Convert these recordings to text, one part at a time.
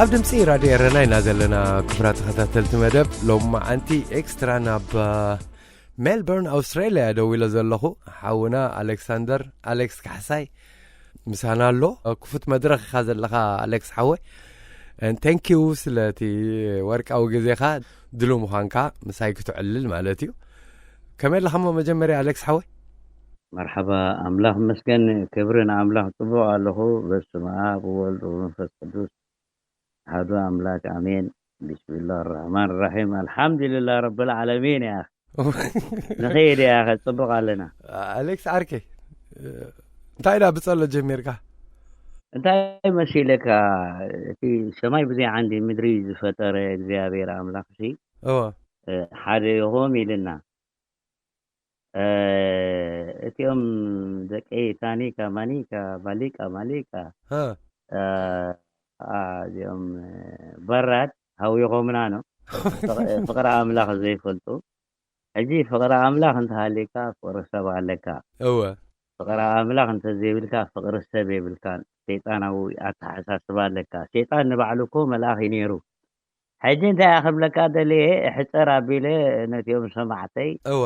ኣብ ድምፂ ራድዮ ኤረና ኢና ዘለና። ክብራ ተኸታተልቲ መደብ ሎም መዓንቲ ኤክስትራ ናብ ሜልበርን ኣውስትራልያ ደው ኢለ ዘለኹ ሓውና ኣሌክሳንደር ኣሌክስ ካሕሳይ ምሳና ኣሎ። ክፉት መድረኽ ኢኻ ዘለኻ ኣሌክስ ሓወይ። Thank you ስለቲ ወርቃዊ ግዜኻ ድሉ ምዃንካ ምሳይ ክትዕልል ማለት እዩ። ከመይ ኣለኻ እሞ መጀመርያ ኣሌክስ ሓወይ? መርሓባ። ኣምላኽ መስገን፣ ክብሪ ንኣምላኽ። ጽቡቕ ኣለኹ። በስመ ኣብ ወወልድ ወመንፈስ ቅዱስ ኣሐዱ ኣምላክ ኣሜን። ቢስሚላህ ራሕማን ራሒም ኣልሓምዱሊላህ ረብል ዓለሚን። ያ ንኸይድ ያ ጽቡቕ ኣለና። ኣሌክስ ዓርከይ፣ እንታይ ዳ ብጸሎ ጀሚርካ? እንታይ መሲለካ? እቲ ሰማይ ብዘይ ዓንዲ ምድሪ ዝፈጠረ እግዚኣብሔር ኣምላኽ ሲ እወ። ሓደ ይኹም ኢልና። እቲኦም ደቂ ታኒካ ማኒካ ባሊቃ ማሊቃ እዚኦም በራድ ሃዊኾምና ነው። ፍቕሪ ኣምላኽ ዘይፈልጡ። ሕጂ ፍቕሪ ኣምላኽ እንተሃሊካ ፍቕሪ ሰብ ኣለካ። እወ። ፍቕሪ ኣምላኽ እንተዘይብልካ ፍቕሪ ሰብ የብልካን። ሰይጣናዊ ኣተሓሳስባ ኣለካ። ሰይጣን ንባዕሉ እኮ መልኣኽ እዩ ነይሩ። ሕጂ እንታይ እያ ክብለካ ደልየ፣ ሕፀር ኣቢለ ነቲኦም ሰማዕተይ እወ።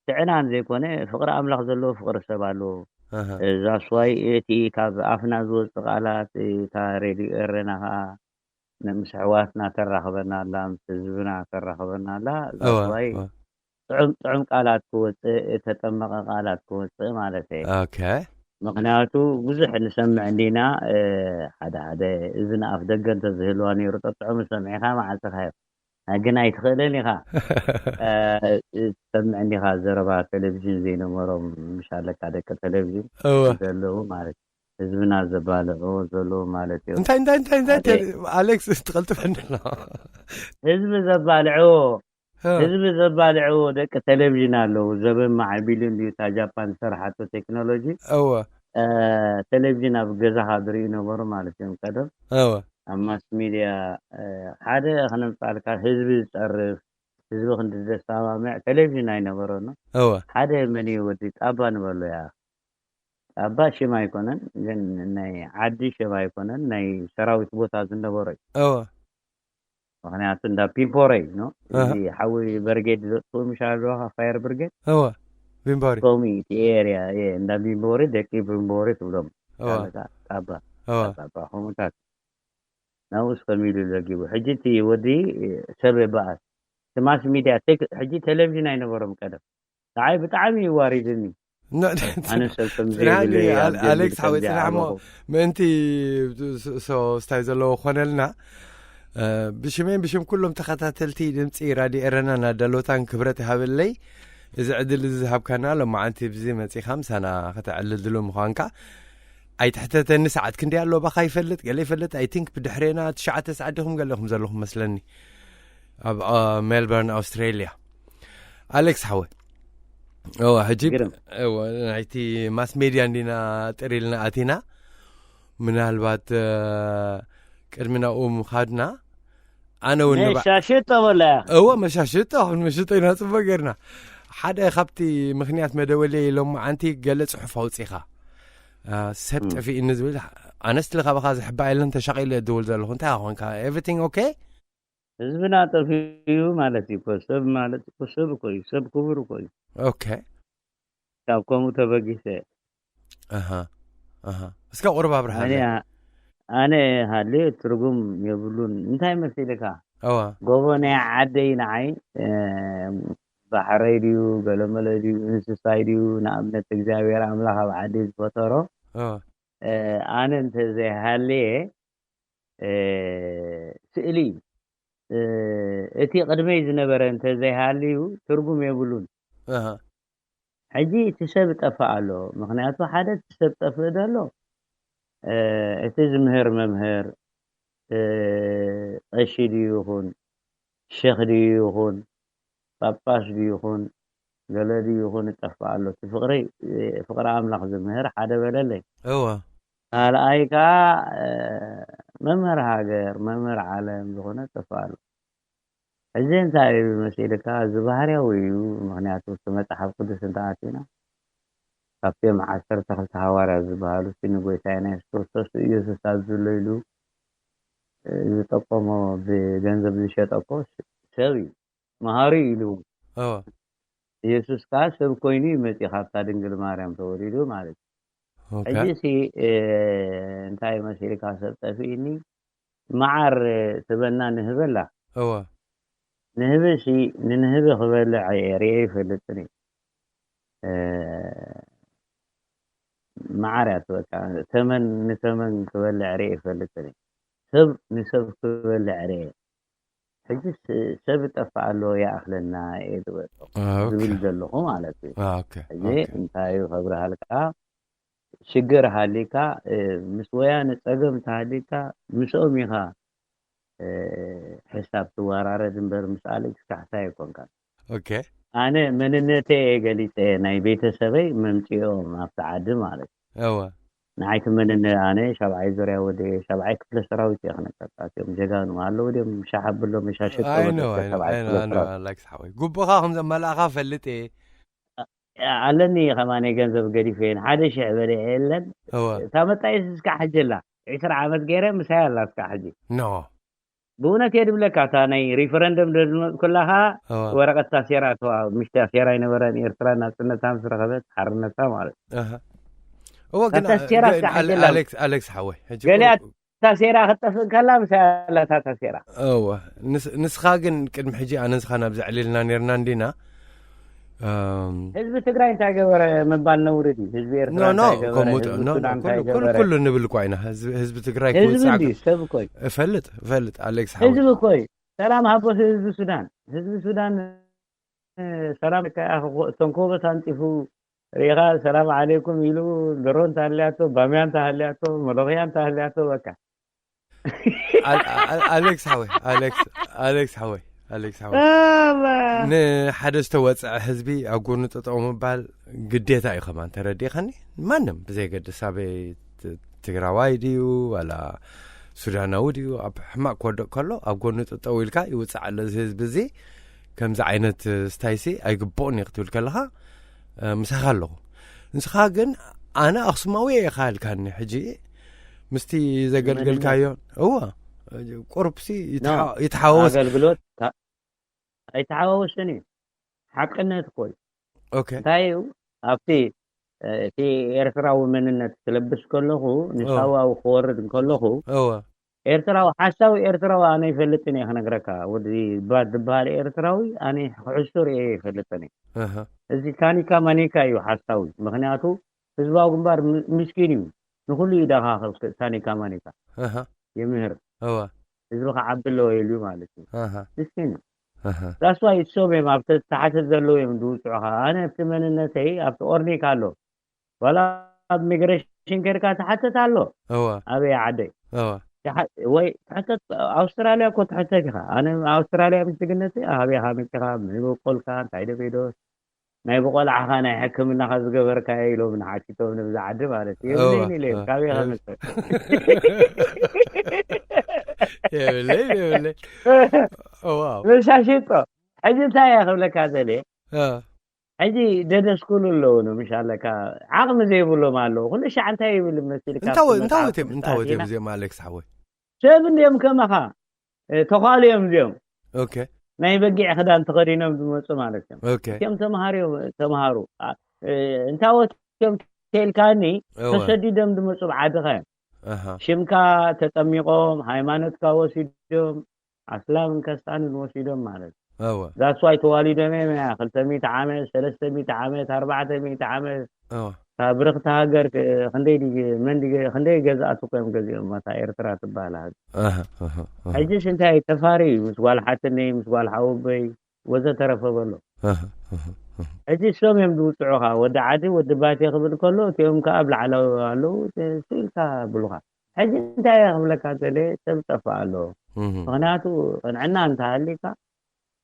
ትዕናን ዘይኮነ ፍቕሪ ኣምላኽ ዘለዎ ፍቕሪ ሰብ ኣለዎ። ኣሃ። እዛ ስዋይ እቲ ካብ ኣፍና ዝወፅእ ቃላት እታ ሬድዮ ኤረና ከዓ ምስ ኣሕዋትና ተራኽበና ኣላ፣ ምስ ህዝብና ተራኽበና ኣላ። እዛ እወ፣ ስዋይ እወ። ጥዑም ጥዑም ቃላት ክወፅእ፣ እተጠመቐ ቃላት ክወፅእ ማለት እየ። ኦኬ። ምኽንያቱ ብዙሕ ንሰምዕ እንዲና፣ ሓደ ሓደ እዝኒ ኣፍ ደገ እንተዝህልዋ ነይሩ ጠጥዑም ሰሚዕኻ መዓልትኻ እዮ። ግን ኣይትኽእልን ኢኻ። ትሰምዕ እንዲኻ ዘረባ ቴሌቪዥን ዘይነበሮም ምሽ ኣለካ ደቂ ቴሌቪዥን እወ። ዘለዉ ማለት ህዝብና ዘባልዑ ዘለዉ ማለት እዮም። እንታይ እንታይ እንታይ እንታይ ሓደ ቴሌ- ኣሌክስ ትቐልጥፈኒ ኣሎ። ህዝቢ ዘባልዑ እ። ህዝቢ ዘባልዑ ደቂ ቴሌቪዥን ኣለዉ። ዘበን ማዕቢሉ እንድዩ እታ ጃፓን ዝሰርሓቶ ቴክኖሎጂ። እወ። እ፣ ቴሌቪዥን ኣብ ገዛኻ ዝርእዩ ነበሩ ማለት እዮም ቀደም። እወ። ኣብ ማስ ሚድያ፣ እ፣ ሓደ ክነምጻልካ ህዝቢ ዝጸርፍ፣ ህዝቢ ክንዲ ዘሰማምዕ ቴሌቪዥን ኣይነበረን። እወ። ሓደ መን እዩ ወዲ ጣባ ንበሎ እያ። ጣባ ሽም ኣይኮነን፣ ግን ናይ ዓዲ ሽም ኣይኮነን፣ ናይ ሰራዊት ቦታ ዝነበሮ እዩ። እወ። ምኽንያቱ እንዳ ፒምፖረይ ነው። ኣሃ። እዚ ሓዊ በርጌድ ዘጥፍኡ ምሽ ኣለዋ፣ ፋየር ብርጌድ። እወ፣ ፒምፖሪ። ከምኡ እዩ፣ እቲ ኤርያ፣ እየ፣ እንዳ ፒምፖሪ፣ ደቂ ፒምፖሪ ትብሎም። እወ። ጣባ፣ ጣባ፣ እወ። ጣባ፣ ከምኡታት። ናብኡስ ከሚሉ ዘጊቡ። ሕጂ እቲ ወዲ ሰብ ይበኣስ። እቲ ማስ ሚድያ፣ ቴክ-፣ ሕጂ ቴሌቪዥን ኣይነበሮም ቀደም። ንዓይ ብጣዕሚ እዩ ዋሪድኒ። ኖ፣ ኣነ ሰብ ከም ጽናኒ፣ ዘይብለይ ኣብ ኣል-፣ ጀንዲ ኣሌክስ ሓወይ፣ ጽናሕ እሞ ከምዚ ኣለኹ። ምእንቲ ስ-፣ ስ-፣ ስታይ ዘለዎ ኮነልና፣ እ፣ ብሽመይን ብሽም ኩሎም ተኸታተልቲ ድምጺ ራድዮ ኤረና ናዳሎታን ክብረት ይሃበለይ። እዚ ዕድል እዚ ዝሃብካና፣ ሎማዓንቲ ብዚ መጺኻ ምሳና ከተዕልል ድሉው ምዃንካ። ኣይትሕተተኒ፣ ሰዓት ክንደይ ኣሎ ባኻ ይፈልጥ፣ ገለ ይፈልጥ። I think ብድሕሬና ትሽዓተ ሰዓት ዲኹም ገለ ኢኹም ዘለኹም መስለኒ። ኣብ፣ ኣ፣ ሜልበርን ኣውስትሬልያ። ኣሌክስ ሓወይ። እወ፣ ሕጂ፣ ግርም። እወ፣ ናይቲ ማስ ሜድያ እንዲና ጥር ኢልና ኣቲና። ምናልባት፣ እ፣ ቅድሚ ናብኡ ምኻድና፣ ኣነ እውን ንባ-፣ መሻሽጦ በላ። እወ፣ መሻሽጦ፣ ኣሁን መሽጦ ኢና ጽቡቕ ጌርና። ሓደ ካብቲ ምኽንያት መደወለይ ሎማዓንቲ ገለ ጽሑፍ ኣውጺኻ። እ፣ ሰብ እም። ጠፊእኒ ዝብል፣ ኣነስ ካባኻ ዝሕባእ የለን፣ ተሻቒለ እድውል ዘለኹ። እንታይ ኮንካ? Everything okay? ህዝብና ጠፊኡ ማለት እዩ እኮ። ሰብ ማለት እኮ ሰብ እኮ እዩ። ሰብ ክቡር እኮ እዩ። ኦኬ። ካብ ከምኡ ተበጊሰ። ኣሃ፣ ኣሃ። እስከ ቁሩብ ኣብርሃለይ። ኣነ፣ ኣነ ሃልየ ትርጉም የብሉን። እንታይ መሲልካ? እዋ። ጎቦ ናይ ዓደይ ንዓይ፣ እ፣ ባሕረይ ድዩ፣ ገለመለ ድዩ፣ እንስሳይ ድዩ፣ ንኣብነት እግዚኣብሔር ኣምላኽ ኣብ ዓደይ ዝፈጠሮ፣ እዋ። እ፣ ኣነ እንተዘይሃልየ፣ እ፣ ስእሊ እዩ። እቲ ቅድመይ ዝነበረ እንተዘይሃልዩ ትርጉም የብሉን። ሕጂ እቲ ሰብ ጠፍእ ኣሎ። ምኽንያቱ ሓደ እቲ ሰብ ጠፍእ ዘሎ እቲ ዝምህር መምህር፣ ቀሺ ድዩ ይኹን፣ ሸኽ ድዩ ይኹን፣ ጳጳስ ድዩ ይኹን፣ ገለ ድዩ ይኹን ይጠፍእ ኣሎ። እቲ ፍቕሪ፣ ፍቕሪ ኣምላኽ ዝምህር ሓደ በለለይ። እወ። ካልኣይ ከኣ መምህር ሃገር፣ መምህር ዓለም ዝኾነ ይጠፍእ ኣሎ። እዚ እንታይ እዩ መሲልካ? እዚ ባህርያዊ እዩ። ምኽንያቱ እቲ መጽሓፍ ቅዱስ እንተኣቲና ካብቶም ዓሰርተ ክልተ ሃዋርያት ዝበሃሉ እቲ ንጎይታና የሱስ ክርስቶስ ኢየሱስ ኣብ ዝለይሉ ዝጠቀሞ ብገንዘብ ዝሸጠ እኮ ሰብ እዩ። መሃሪ እዩ ኢሉ እውን። እወ። ኢየሱስ ከዓ ሰብ ኮይኑ እዩ መፂኡ ካብታ ድንግል ማርያም ተወሊዱ ማለት እዩ። ኦኬ። ሕጂ ሲ እንታይ መሲልካ ሰብ ጠፊእኒ መዓር ትበና ንህበላ። እወ። ንህቢ ሲ ንንህቢ ክበልዕ ርኤ ይፈልጥን እዩ። መዓር እያ ትበካ። ተመን ንተመን ክበልዕ ርኤ ይፈልጥን እዩ። ሰብ ንሰብ ክበልዕ ርኤ። ሕጂ ሰብ ጠፍእ ኣሎ ይኣኽለና እየ ዝበሎ ዝብል ዘለኹ ማለት እዩ። ሕጂ እንታይ እዩ ከብርሃልካ ሽግር ሃሊካ ምስ ወያነ ጸገም ተሃሊካ ምስኦም ኢኻ ሕሳብ ትወራረድ እምበር ምስ ኣሌክስ ካሕሳ ኣይኮንካን። ኦኬ። ኣነ መንነተይ እየ ገሊጸ ናይ ቤተሰበይ መምጽኦም ኣብቲ ዓዲ ማለት እዩ። እወ። ንዓይቲ መንነ ኣነ ሻብዓይ ዙርያ ወደ ሻብዓይ ክፍለ ሰራዊት እየ ክነቀጣ እቲኦም ጀጋኑ ኣለዉ ድዮም ሻሓ ብሎ መሻሸ I know, I know, I know, I know, ኣሌክስ ሓወይ። ጉቡኻ ከም ዘመላእኻ ፈልጥ እየ። ኣለኒ ከማነ ገንዘብ ገዲፈ እየ ሓደ ሽሕ በለ የለን። እወ። እታ መጣየስ እስካ ሕጂ ኣላ ዕስራ ዓመት ገይረ ምሳይ ኣላ እስካ ሕጂ። ኖ። ብእውነት እየ ድብለካ እታ ናይ ሪፈረንደም ደድመፅ ኩላኻ እወ። ወረቀት ታሴራ ተዋ ምሽ ታሴራ ኣይነበረን ኤርትራ ናፅነታ ምስ ረኸበት ሓርነታ ማለት እዩ። ኣሃ። እወ ግን ታታ ሴራ ግን እስካ ኣለ- ሓጀላ ኣሌክስ ኣሌክስ ሓወይ ሕጂ ገሊኣ እኮ- ታሴራ ክትጠፍእ ከላ ምስ ያላታ ታሴራ እወ ንስ- ንስኻ ግን ቅድሚ ሕጂ ኣነ ንስኻ ናብ ዘዕሊልና ነርና እንዲና ኣም፣ ህዝቢ ትግራይ እንታይ ገበረ ምባል ነውሪ ድዩ? ህዝቢ ኤርትራ ኖ ኖ እንታይ ገበረ? ከምኡ ህዝቢ ኖ ኖ ሱዳን እንታይ ኩሉ ኩሉ ገበረ? ኩሉ ንብል እኳ ኢና ህዝቢ ህዝቢ ትግራይ ህዝቢ ክውፅእ እንዲ ሰብ እኮ እዩ። እፈልጥ እፈልጥ ኣሌክስ ሓወይ ህዝቢ እኮ እዩ። ሰላም ሃቦ ህዝቢ ሱዳን ህዝቢ ሱዳን ሰላም ከኣ ተንኮቦ ታንጢፉ ሪኢኻ ሰላም ዓለይኩም ኢሉ ድሮ እንተሃልያቶ ባምያ እንተሃልያቶ መሎኽያ እንተሃልያቶ በቃ ኣሌክስ ሓወይ ኣሌክስ ኣሌክስ ሓወይ ኣሌክስ ሓወይ ንሓደ ዝተወፀዐ ህዝቢ ኣብ ጎኑ ጠጠው ምባል ግዴታ እዩ ከማን ተረዲእኸኒ ማንም ብዘይገድስ ኣበይ ትግራዋይ ድዩ ዋላ ሱዳናዊ ድዩ ኣብ ሕማቅ ክወደቅ ከሎ ኣብ ጎኑ ጠጠው ኢልካ ይውፅእ ኣሎ እዚ ህዝቢ እዚ ከምዚ ዓይነት ስታይሲ ኣይግብኦን እዩ ክትብል ከለካ ምሳኻ ኣለኹ ንስኻ ግን ኣነ ኣክሱማዊ እየ ኢኻ ኢልካኒ ሕጂ ምስቲ ዘገልገልካዮ እወ ቁርብሲ ይተሓወስ ኣገልግሎት ኣይተሓዋወስን እዩ ሓቅነት እኮ እዩ ኦኬ እንታይ እዩ ኣብቲ እቲ ኤርትራዊ መንነት ክለብስ ከለኹ ንሳዋዊ ክወርድ እንከለኹ እወ ኤርትራዊ ሓሳዊ ኤርትራዊ ኣነ ይፈልጥን እየ ክነግረካ ወዲ ባት ዝበሃል ኤርትራዊ ኣነ ክሕሱ ርኤ ይፈልጥን እየ ኣሃ እዚ ታኒካ ማኒካ እዩ ሓሳዊ ምክንያቱ ህዝባዊ ግንባር ም- ምስኪን እዩ ንኩሉ ይዳኻኽብ ክ- ታኒካ ማኒካ ኣሃ የምህር እወ ህዝቢ ክዓቢ ኣለዎ ኢሉ ማለት እዩ ኣሃ ምስኪን እዩ ኣሃ ዳስዋይ እሶም እዮም ኣብ ተሓተት ዘለዉ እዮም ዝውፅዑኻ ኣነ ኣብቲ መንነተይ ኣብቲ ኦርኒክ ኣሎ ዋላ ኣብ ሚግሬሽን ከድካ ትሓተት ኣሎ እወ ኣበይ ዓደይ እወ ትሓ- ወይ ትሕተት ኣውስትራልያ እኮ ትሕተት ኢኻ ኣነ ኣውስትራልያ ምስግነተይ ኣበይኻ መፂኻ መን ይበቆልካ እንታይ ደቤዶ ናይ ብቆልዓኻ ናይ ሕክምናኻ ዝገበርካዮ ኢሎም ንሓቲቶም ንብዛ ዓዲ ማለት እዩ እወ፣ የብለይን ኢለ እወ፣ ካበይ እወ። ከመፅእ የብለይን የብለይን ዋው መሻሽጦ ሕጂ እንታይ እየ ክብለካ ዘለ እ፣ ሕጂ ደደስኩሉ ኣለዉ ነው ምሽ ኣለካ ዓቕሚ ዘይብሎም ኣለዉ ኩሉ ሻዕ እንታይ ይብል መሲልካ እንታይ ወ- እንታይ ወትዮም እንታይ ወትዮም እዚኦም ኣሌክስ ሓወይ ሰብ እንዲኦም ከማኻ እ፣ ተዃሉ እዮም እዚኦም ኦኬ ናይ በጊዕ ክዳን ተኸዲኖም ዝመፁ ማለት እዮም ኦኬ እቲኦም ተምሃሩ እዮም ተምሃሩ እ፣ እንታወት እዮም ተልካኒ እወ ተሰዲዶም ዝመፁ ብዓድኻ እዮም ኣሃ ሽምካ ተጠሚቖም ሃይማኖትካ ወሲዶም ኣስላምን ከስታንን ወሲዶም ማለት እዩ እወ that's why ተዋሊዶም እዮም ያ ክልተ ሚእቲ ዓመት ሰለስተ ሚእቲ ዓመት ኣርባዕተ ሚእቲ ዓመት እወ ብርኽቲ ሃገር ክ- ክንደይ ድዩ- መን ድዩ- ክንደይ ገዛእቲ እኮ እዮም ገዚኦም እታ ኤርትራ ትበሃል ሃገር። ኣሃ፣ ኣሃ፣ ኣሃ። ሕጂስ እንታይ ተፋሪ ምስ ጓል ሓትነይ ምስ ጓል ሓወቦይ ወዘተረፈ በሎ። ኣሃ፣ ኣሃ፣ ኣሃ። ሕጂ እሶም እዮም ዝውፅዑኻ። ወዲ ዓዲ ወዲ ባቴ ክብል ከሎ እቲኦም ከዓ ኣብ ላዕላዊ ኣለዉ ስኢልካ ብሉኻ። ሕጂ እንታይ እየ ክብለካ እንተለ ሰብ ጠፋእ ኣሎ። እህ። ምክንያቱ ቅንዕና እንተሃሊካ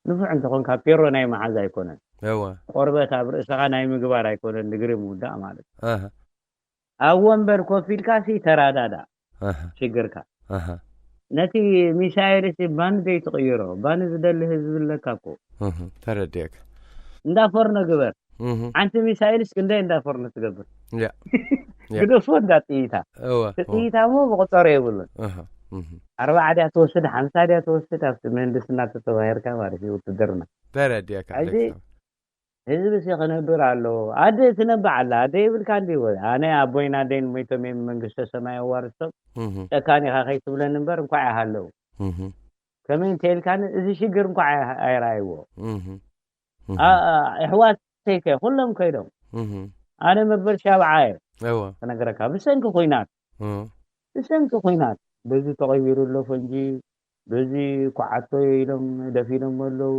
ንፉዕ እንተኾንካ ፔሮ ናይ መሓዝ ኣይኮነን። እወ። ቆርበት ኣብ ርእስኻ ናይ ምግባር ኣይኮነን ንግሪ ምውዳእ ማለት እዩ። ኣሃ፣ ኣብ ወንበር ኮፍ ኢልካ ሲ ተራዳዳ ኣሃ፣ ሽግርካ። ኣሃ። ነቲ ሚሳኤል ሲ ባኒ ዘይትቕይሮ፣ ባኒ ዝደሊ ህዝቢ ኣለካ እኮ። እህ፣ ተረዲአካ። እንዳ ፎርኖ ግበር። እህ፣ ሓንቲ ሚሳኤልስ ክንደይ እንዳ ፎርኖ ትገብር? ያ፣ ያ። ግደፎ እንዳ ጥይታ። እወ፣ እቲ ጥይታ እሞ ብቁፀሮ የብሉን። ኣሃ፣ እህ። ኣርባዓ ድያ ትወስድ ሓምሳ ድያ ትወስድ ኣብቲ ምህንድስና ተተባሂርካ ማለት እዩ ውትድርና። ተረዲአካ ሕጂ ኣሌክስ። ህዝቢ ሲ ክነብር ኣለዎ። ኣደ ትነብዕ ኣላ። ኣደ ይብልካ እንዲ ወይ ኣነ ኣቦይን ኣደይን ሞይቶም እዮም መንግስተ ሰማይ ኣዋርስቶም። እህ፣ ጨካን ኢኻ ከይትብለኒ እምበር እንኳዕ ይሃለዉ። እህ፣ ከመይ እንተ ኢልካኒ እዚ ሽግር እንኳዕ ኣይ- ኣይረኣይዎ። እህ፣ እህ። ኣ- ኣ- ኣሕዋተይ ከ ኩሎም ከይዶም እህ፣ ኣነ መበል ሻብዓ እየ እወ። ክነግረካ ብሰንኪ ኩናት እህ፣ ብሰንኪ ኩናት በዚ ተቐቢሩ ኣሎ ፈንጂ በዚ ኩዓቶ ኢሎም ደፊኖም ኣለዉ።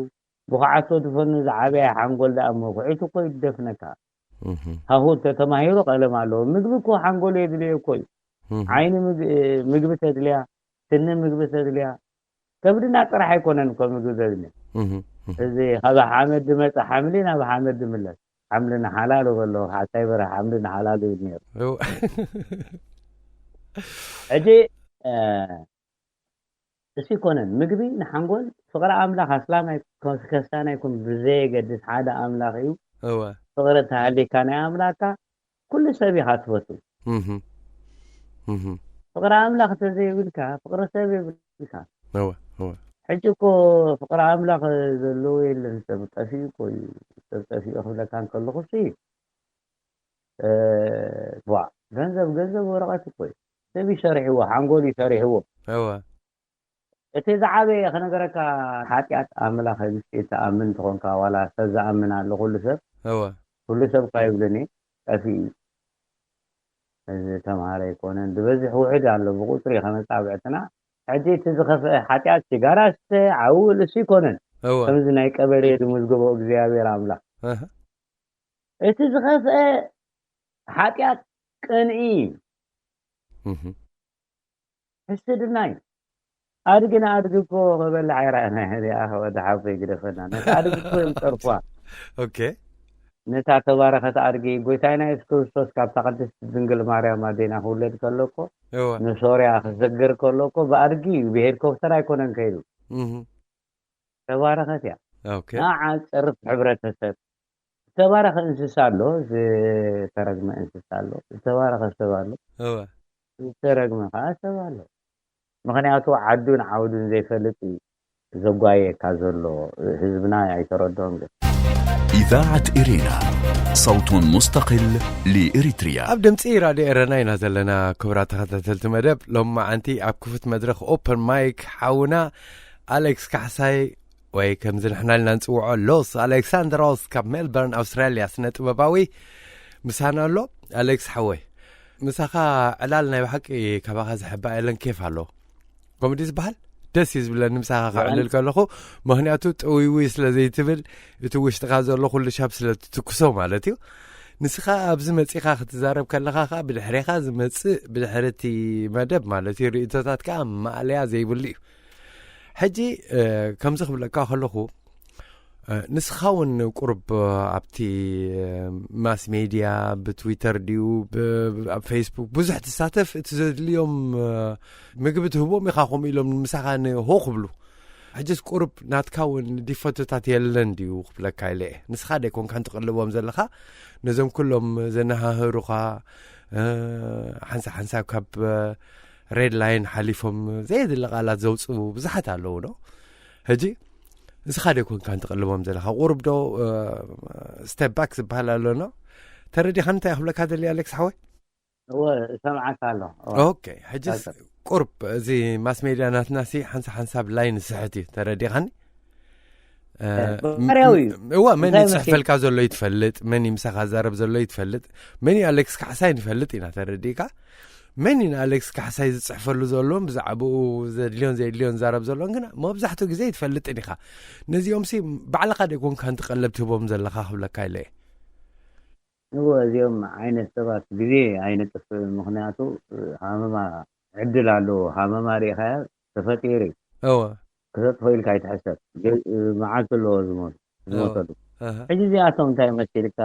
ብኩዓቶ ድፈኑ ዝዓበየ ሓንጎል ደኣ እሞ ኩዒቱ እኮ ይደፍነካ። እህ፣ ሃሁ እንተተማሂሩ ቀለም ኣለዎ። ምግቢ እኮ ሓንጎል የድልዮ እኮ እዩ። እህ፣ ዓይኒ ምግ- ምግቢ ተድልያ፣ ስኒ ምግቢ ተድልያ። ከብድና ጥራሕ ኣይኮነን እኮ ምግቢ ዘድልዮ። እህ፣ እህ። እዚ ካብ ሓመድ ዝመፀ ሓምሊ ናብ ሓመድ ዝምለስ። ሓምሊ ንሓላሉ በሎ ሓሳይ በረ ሓምሊ ንሓላሉ እዩ ነይሩ። እወ። ሕጂ እ፣ እሱ ይኮነን ምግቢ ንሓንጎል ፍቅሪ ኣምላኽ ኣስላማይ ኮንስ ከስታና ይኩን ብዘየገድስ ሓደ ኣምላኽ እዩ። እወ። ፍቅሪ ተሃሊካ ናይ ኣምላካ ኩሉ ሰብ ኢኻ ትፈቱ። እህ፣ እህ። ፍቅሪ ኣምላኽ ተዘይብልካ ፍቅሪ ሰብ የብልካ። እወ፣ እወ። ሕጂ እኮ ፍቅሪ ኣምላኽ ዘለዎ የለን። ሰብ ጠፊኡ እኮ እዩ። ሰብ ጠፊኡ ክብለካ እንከለኹ ሲ እ፣ ቧ ገንዘብ ገንዘብ ወረቐት እኮ እዩ። ሰብ እዩ ሰሪሕዎ፣ ሓንጎል እዩ ሰሪሕዎ። እወ። እቲ ዝዓበየ ክነገረካ ሓጢኣት ኣምላኽ ምስ እትኣምን ትኾንካ ዋላ ሰብ ዝኣምን ኣሎ ኩሉ ሰብ እወ። ኩሉ ሰብ እኳ ይብልን እዩ ጠፊኡ እዩ። እዚ ተምሃረ ኣይኮነን ዝበዝሕ ውሕድ ኣሎ ብቁፅሪ ከመፃብዕትና። ሕጂ እቲ ዝኸፍአ ሓጢኣት ሲጋራ ስተ ዓውል እሱ ኣይኮነን። እወ። ከምዚ ናይ ቀበሌ ዝምዝግቦ እግዚኣብሔር ኣምላኽ እህ። እቲ ዝኸፍአ ሓጢኣት ቅንኢ እዩ። እህ። ሕስድና እዩ። ኣድጊ ንኣድጊ እኮ ክበልዕ ኣይረኣና። እዚኣ ወዲ ሓቦይ ግደፈና። ነቲ ኣድጊ እኮ እዮም ጸርፍዋ። ኦኬ። ነታ ተባረኸት ኣድጊ ጎይታና የሱስ ክርስቶስ ካብታ ቅድስቲ ድንግል ማርያም ኣዴና ክውለድ ከሎ እኮ እወ። ንሶርያ ክስግር ከሎ እኮ ብኣድጊ እዩ ብሄሊኮፕተር ኣይኮነን ከይዱ። እህ። ተባረኸት እያ። ኦኬ። ንዓ ጸርፍ ሕብረተሰብ ዝተባረኸ እንስሳ ኣሎ፣ ዝተረግመ እንስሳ ኣሎ፣ ዝተባረኸ ሰብ ኣሎ፣ እወ። ዝተረግመ ከዓ ሰብ ኣሎ። ምኽንያቱ ዓዱን ዓውዱን ዘይፈልጥ እዩ ዘጓየካ ዘሎ። ህዝብና ኣይተረድኦን ግን إذاعة إرينا، صوت مستقل لإريتريا. ኣብ ድምፂ ራድዮ ኤረና ኢና ዘለና። ክቡራት ተኸታተልቲ መደብ ሎም መዓንቲ ኣብ ክፉት መድረኽ ኦፕን ማይክ ሓውና ኣሌክስ ካሕሳይ ወይ ከምዚ ንሕና ኢልና ንፅውዖ ሎስ ኣሌክሳንድሮስ ካብ ሜልበርን ኣውስትራልያ ስነ ጥበባዊ ምሳና ኣሎ። ኣሌክስ ሓወይ ምሳኻ ዕላል ናይ ብሓቂ ካባኻ ዝሕባእ የለን፣ ኬፍ ኣሎ። ኮሜዲ ዝበሃል ደስ እዩ ዝብለኒ ምሳኻ ክዕልል ከለኹ፣ ምክንያቱ ጥውይውይ ስለ ዘይትብል እቲ ውሽጥኻ ዘሎ ኩሉ ሻብ ስለ ትትኩሶ ማለት እዩ። ንስኻ ኣብዚ መጺኻ ክትዛረብ ከለኻ ከዓ ብድሕሬኻ ዝመጽእ ብድሕሪ እቲ መደብ ማለት እዩ ርእይቶታት ከዓ ማእለያ ዘይብሉ እዩ። ሕጂ እ፣ ከምዚ ክብለካ ከለኹ እ፣ ንስኻ እውን ቁሩብ ኣብቲ እ፣ ማስ ሜድያ ብትዊተር ድዩ ብ- ኣብ ፌስቡክ ብዙሕ ትሳተፍ፣ እቲ ዘድልዮም እ፣ ምግቢ ትህቦም ኢኻ፣ ከምኡ ኢሎም ምሳኻ ንሆ ክብሉ። ሕጅስ ቁሩብ ናትካ እውን ዲፈቶታት የለን ድዩ ክብለካ ኢለ እየ። ንስኻ ደይኮንካን ትቕልቦም ዘለኻ ነዞም ኩሎም ዘነሃህሩኻ እ፣ ሓንሳብ ሓንሳብ ካብ እ፣ ሬድ ላይን ሓሊፎም ዘየድሊ ቃላት ዘውፅኡ ብዙሓት ኣለዉ ዶ? ሕጂ ንስኻ ደይኮንካን ትቕልቦም ዘለኻ ቁሩብ ዶ እ፣ ስቴፕ ባክ ዝበሃል ኣሎ ኖ? ተረዲኻ እንታይ ክብለካ ደሊ ኣሌክስ ሓወይ? እወ እሰምዓካ ኣለኹ። እወ። ኦኬ። ሕጅስ ቁርብ እዚ ማስ ሜድያ ናትና ሲ ሓንሳብ ሓንሳብ ላይን ዝስሕት እዩ፣ ተረዲኻኒ? ባህርያዊ እዩ። እዋ፣ መን ይፅሕፈልካ ዘሎ ይትፈልጥ፣ መን ምሳኻ ዛረብ ዘሎ ይትፈልጥ። መን ኣሌክስ ካሕሳይ ንፈልጥ ኢና፣ ተረዲእካ? መን ንኣሌክስ ካሕሳይ ዝፅሕፈሉ ዘሎን ብዛዕባኡ ዘድልዮን ዘየድልዮን ዛረብ ዘሎን ግና መብዛሕትኡ ግዜ ይትፈልጥን ኢኻ። ነዚኦም ሲ ባዕልኻ ደይኮንካ ንትቐለብ ትህቦም ዘለኻ ክብለካ ኢለ እየ። እዎ፣ እዚኦም ዓይነት ሰባት ግዜ ኣይነጥፍ። ምክንያቱ ሃመማ ዕድል ኣለዎ። ሃመማ ሪኢኻያ ተፈጢሩ እዩ። እወ ክተጥፎ ኢልካ ኣይትሕሰብ። መዓልቲ ኣለዎ ዝሞቱ ዝሞተሉ። ሕጂ እዚኣቶም እንታይ መሲልካ?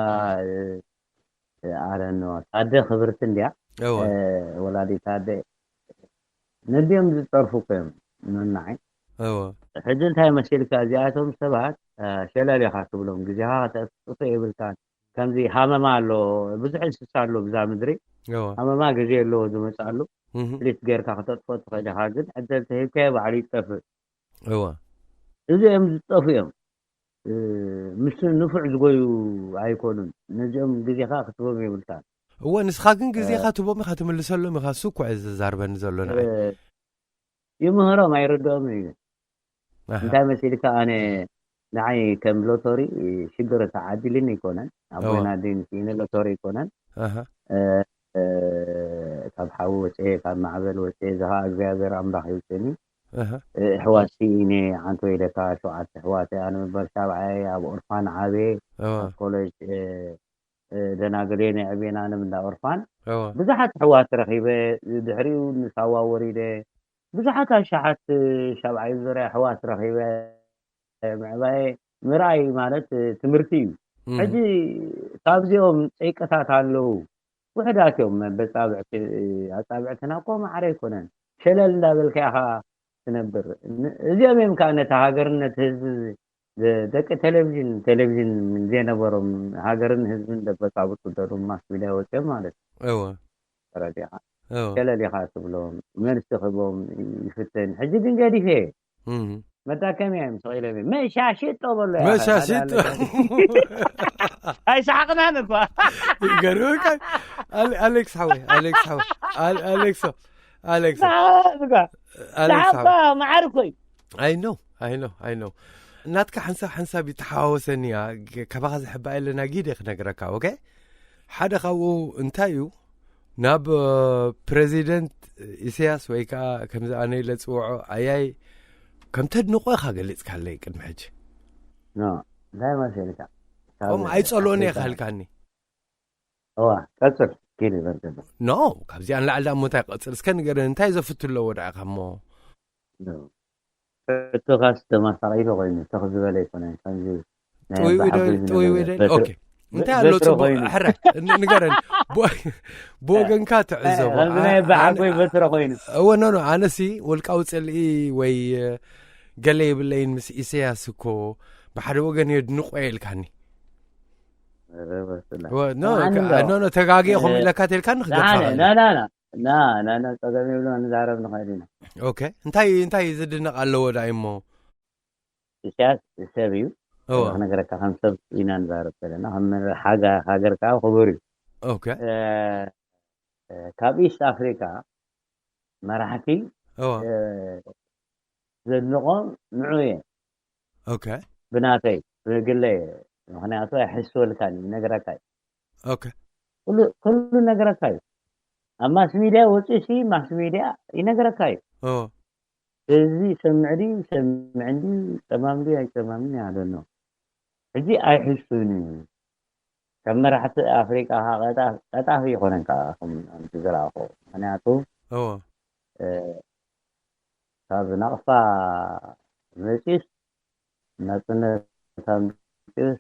ኣረኖ ታደ ክብርቲ እንዲያ። ወላዲት ታደ ነዚኦም ዝፀርፉ እኮ እዮም። ነናይ ሕጂ እንታይ መሲልካ? እዚኣቶም ሰባት ሸለል ኢኻ ትብሎም። ግዜኻ ከተጥፍ የብልካን። ከምዚ ሃመማ ኣሎ፣ ብዙሕ እንስሳ ኣሎ ብዛ ምድሪ። ሃመማ ግዜ ኣለዎ ዝመፅኣሉ። ፕሊት ጌርካ ክተጥፎ ትኽእል ኢኻ፣ ግን ዕድል ተሂብካዮ ባዕሉ ይጠፍእ። እወ እዚኦም ዝጠፉ እዮም። ምስ ንፉዕ ዝጎዩ ኣይኮኑን። ነዚኦም ግዜኻ ክትቦም የብልካ። እወ ንስኻ ግን ግዜኻ ትቦም ኢኻ ትምልሰሎም ኢኻ። እሱ እኮ እዩ ዘዛርበኒ ዘሎ ንዓይ። ይምህሮም ኣይርድኦም እዩ። እንታይ መሲልካ? ኣነ ንዓይ ከም ሎቶሪ ሽግር ተዓዲልኒ ኣይኮነን። ኣቦና ድን ስኢነ ሎቶሪ ኣይኮነን። ካብ ሓዊ ወፅኤ፣ ካብ ማዕበል ወፅኤ፣ እዚ ከዓ እግዚኣብሔር ኣምላኽ ይውፅእኒ። ኣሕዋት ስኢነ፣ ዓንቶ ኢለካ ሸውዓተ ኣሕዋት ኣነ ምበር ሻብዓየ ኣብ ኦርፋን ዓብየ። ኣብ ኮሌጅ ደናግል እየ ነዕብየን ኣነ እንዳ ኦርፋን። ብዙሓት ኣሕዋት ረኺበ፣ ድሕሪኡ ንሳዋ ወሪደ ብዙሓት ኣሻሓት ሻብዓይ ዙርያ ኣሕዋት ረኺበ። ምዕባየ ምርኣይ ማለት ትምህርቲ እዩ። ሕጂ ካብዚኦም ጸይቅታት ኣለዉ። ውሕዳት እዮም። በጻብዕቲ ኣጻብዕትና እኮ ማዕረ ኣይኮነን። ሸለል እንዳበልካ ኢኻ ትነብር። እዚኦም እዮም ከዓ ነቲ ሃገርን ነቲ ህዝቢ ደቂ ቴሌቪዥን ቴሌቪዥን ዘይነበሮም ሃገርን ህዝብን ደበጻብጡ ደሩ ማስ ሚድያ ወፅኦም ማለት እዩ። እወ ተረዲኻ እወ ሸለል ኢኻ ትብሎም፣ መልሲ ክቦም ይፍትን። ሕጂ ግን ገዲፈ እም። መዳከምያ እዮም ስቕ ኢሎም እዮም። መሻሽጦ በሎ ኢኻ መሻሽጦ። ኣይሰሓቕናን እኳ። ይገርምካ። ኣሌ- ኣሌክስ ሓወይ ኣሌክስ ሓወይ ኣል- ኣሌክሶ ኣሌክሶ ኣሌክስ ሓወይ ማዓር እኮ እዩ። I know I know I know። ናትካ ሓንሳብ ሓንሳብ ይተሓዋወሰኒ እያ። ካባኻ ዝሕባ የለና ጊደ ክነግረካ። ኦኬ ሓደ ካብኡ እንታይ እዩ ናብ ፕሬዚደንት ኢሳያስ ወይ ከዓ ከምዚ ኣነ ኢለ ዝፅውዖ ኣያይ ከም ተድንቆ ኢኻ ገሊፅካለይ ቅድሚ ሕጂ። እንታይ መሲልካ? ከምኡ ኣይፀልኦን እየ ካልካኒ። እዋ ቀፅል። ኪድ ይበርገ። ኖ ካብዚኣ ንላዕሊ ዳሞ እንታይ ቀፅል እስከ ንገረኒ እንታይ ዘፍቱ ኣለዎ ደኣ ኢኻ እሞ? ሕቶኻስ ተመሳቒሉ ኮይኑ ተኽ ዝበለ ኣይኮነን። ከምዚ ናይ ጥውይ ኣባ ወደ- ዓቦይ ጥውይ ዝነበረ ወደ- በትሪ- ኦኬ። እንታይ ኣሎ በትሪ ጽቡቕ ኮይኑ። ሕራይ ን- ንገረኒ። ብ- ብወገንካ ትዕዘቦ። ከምዚ ናይ ኣባ ዓ- ዓቦይ በትሪ ኮይኑ። እወ ኖ ኖ ኣነሲ ውልቃዊ ጽልኢ ወይ ገለ የብለይን ምስ ኢሳያስ እኮ ብሓደ ወገን የድንቆ ኢልካኒ። ኧረ በስመ ኣብ። እወ፣ ኖ፣ ስምዓኒ ከ- እንዶ። ኖ፣ ኖ፣ ተጋግየ ከምኡ እ፣ ኢለካ ተልካኒ ክገድፈካ ደሓነ፣ ኣለኒ። ና፣ ና፣ ና። ና፣ ና፣ ጸገም የብሉን፣ ንዛረብ ንኽእል ኢና። ኦኬ። እንታይ፣ እንታይ ዝድነቕ ኣለዎ ደኣ እሞ? ኢሳያስ ሰብ እዩ። እወ። ክነግረካ፣ ከም ሰብ ኢና ንዛረብ ዘለና። ከም መራሒ ሃገ-፣ ሃገር ከኣ ክቡር እዩ። ኦኬ። እ፣ እ፣ ካብ ኢስት ኣፍሪካ መራሕቲ፣ እወ። እ፣ ዘድንቖም ንዑ እየ። ኦኬ። ብናተይ፣ ብግለይ፣ ምኽንያቱ ኣይሕስበልካን እዩ፣ ይነግረካ እዩ። ኦኬ። ኩሉ፣ ኩሉ ይነግረካ እዩ። ኣብ ማስ ሚድያ ወፂኡ ሲ፣ ማስ ሚድያ ይነግረካ እዩ። እወ። ህዝቢ ይሰምዕ ድዩ፣ ይሰምዕ እንድዩ፣ ጸማም ድዩ፣ ኣይጸማምን እዩ፣ I don't know። ሕጂ ኣይሕሱን እዩ። ካብ መራሕቲ ኣፍሪቃ ከኣ ቀጣ-፣ ቀጣፊ ይኾነን ከኣ፣ ከም፣ ከምቲ ዝረኣኹ። ምኽንያቱ፣ እወ። እ፣ ካብ ናቕፋ መጺኡስ፣ ናጽነት ኣምጺኡስ፣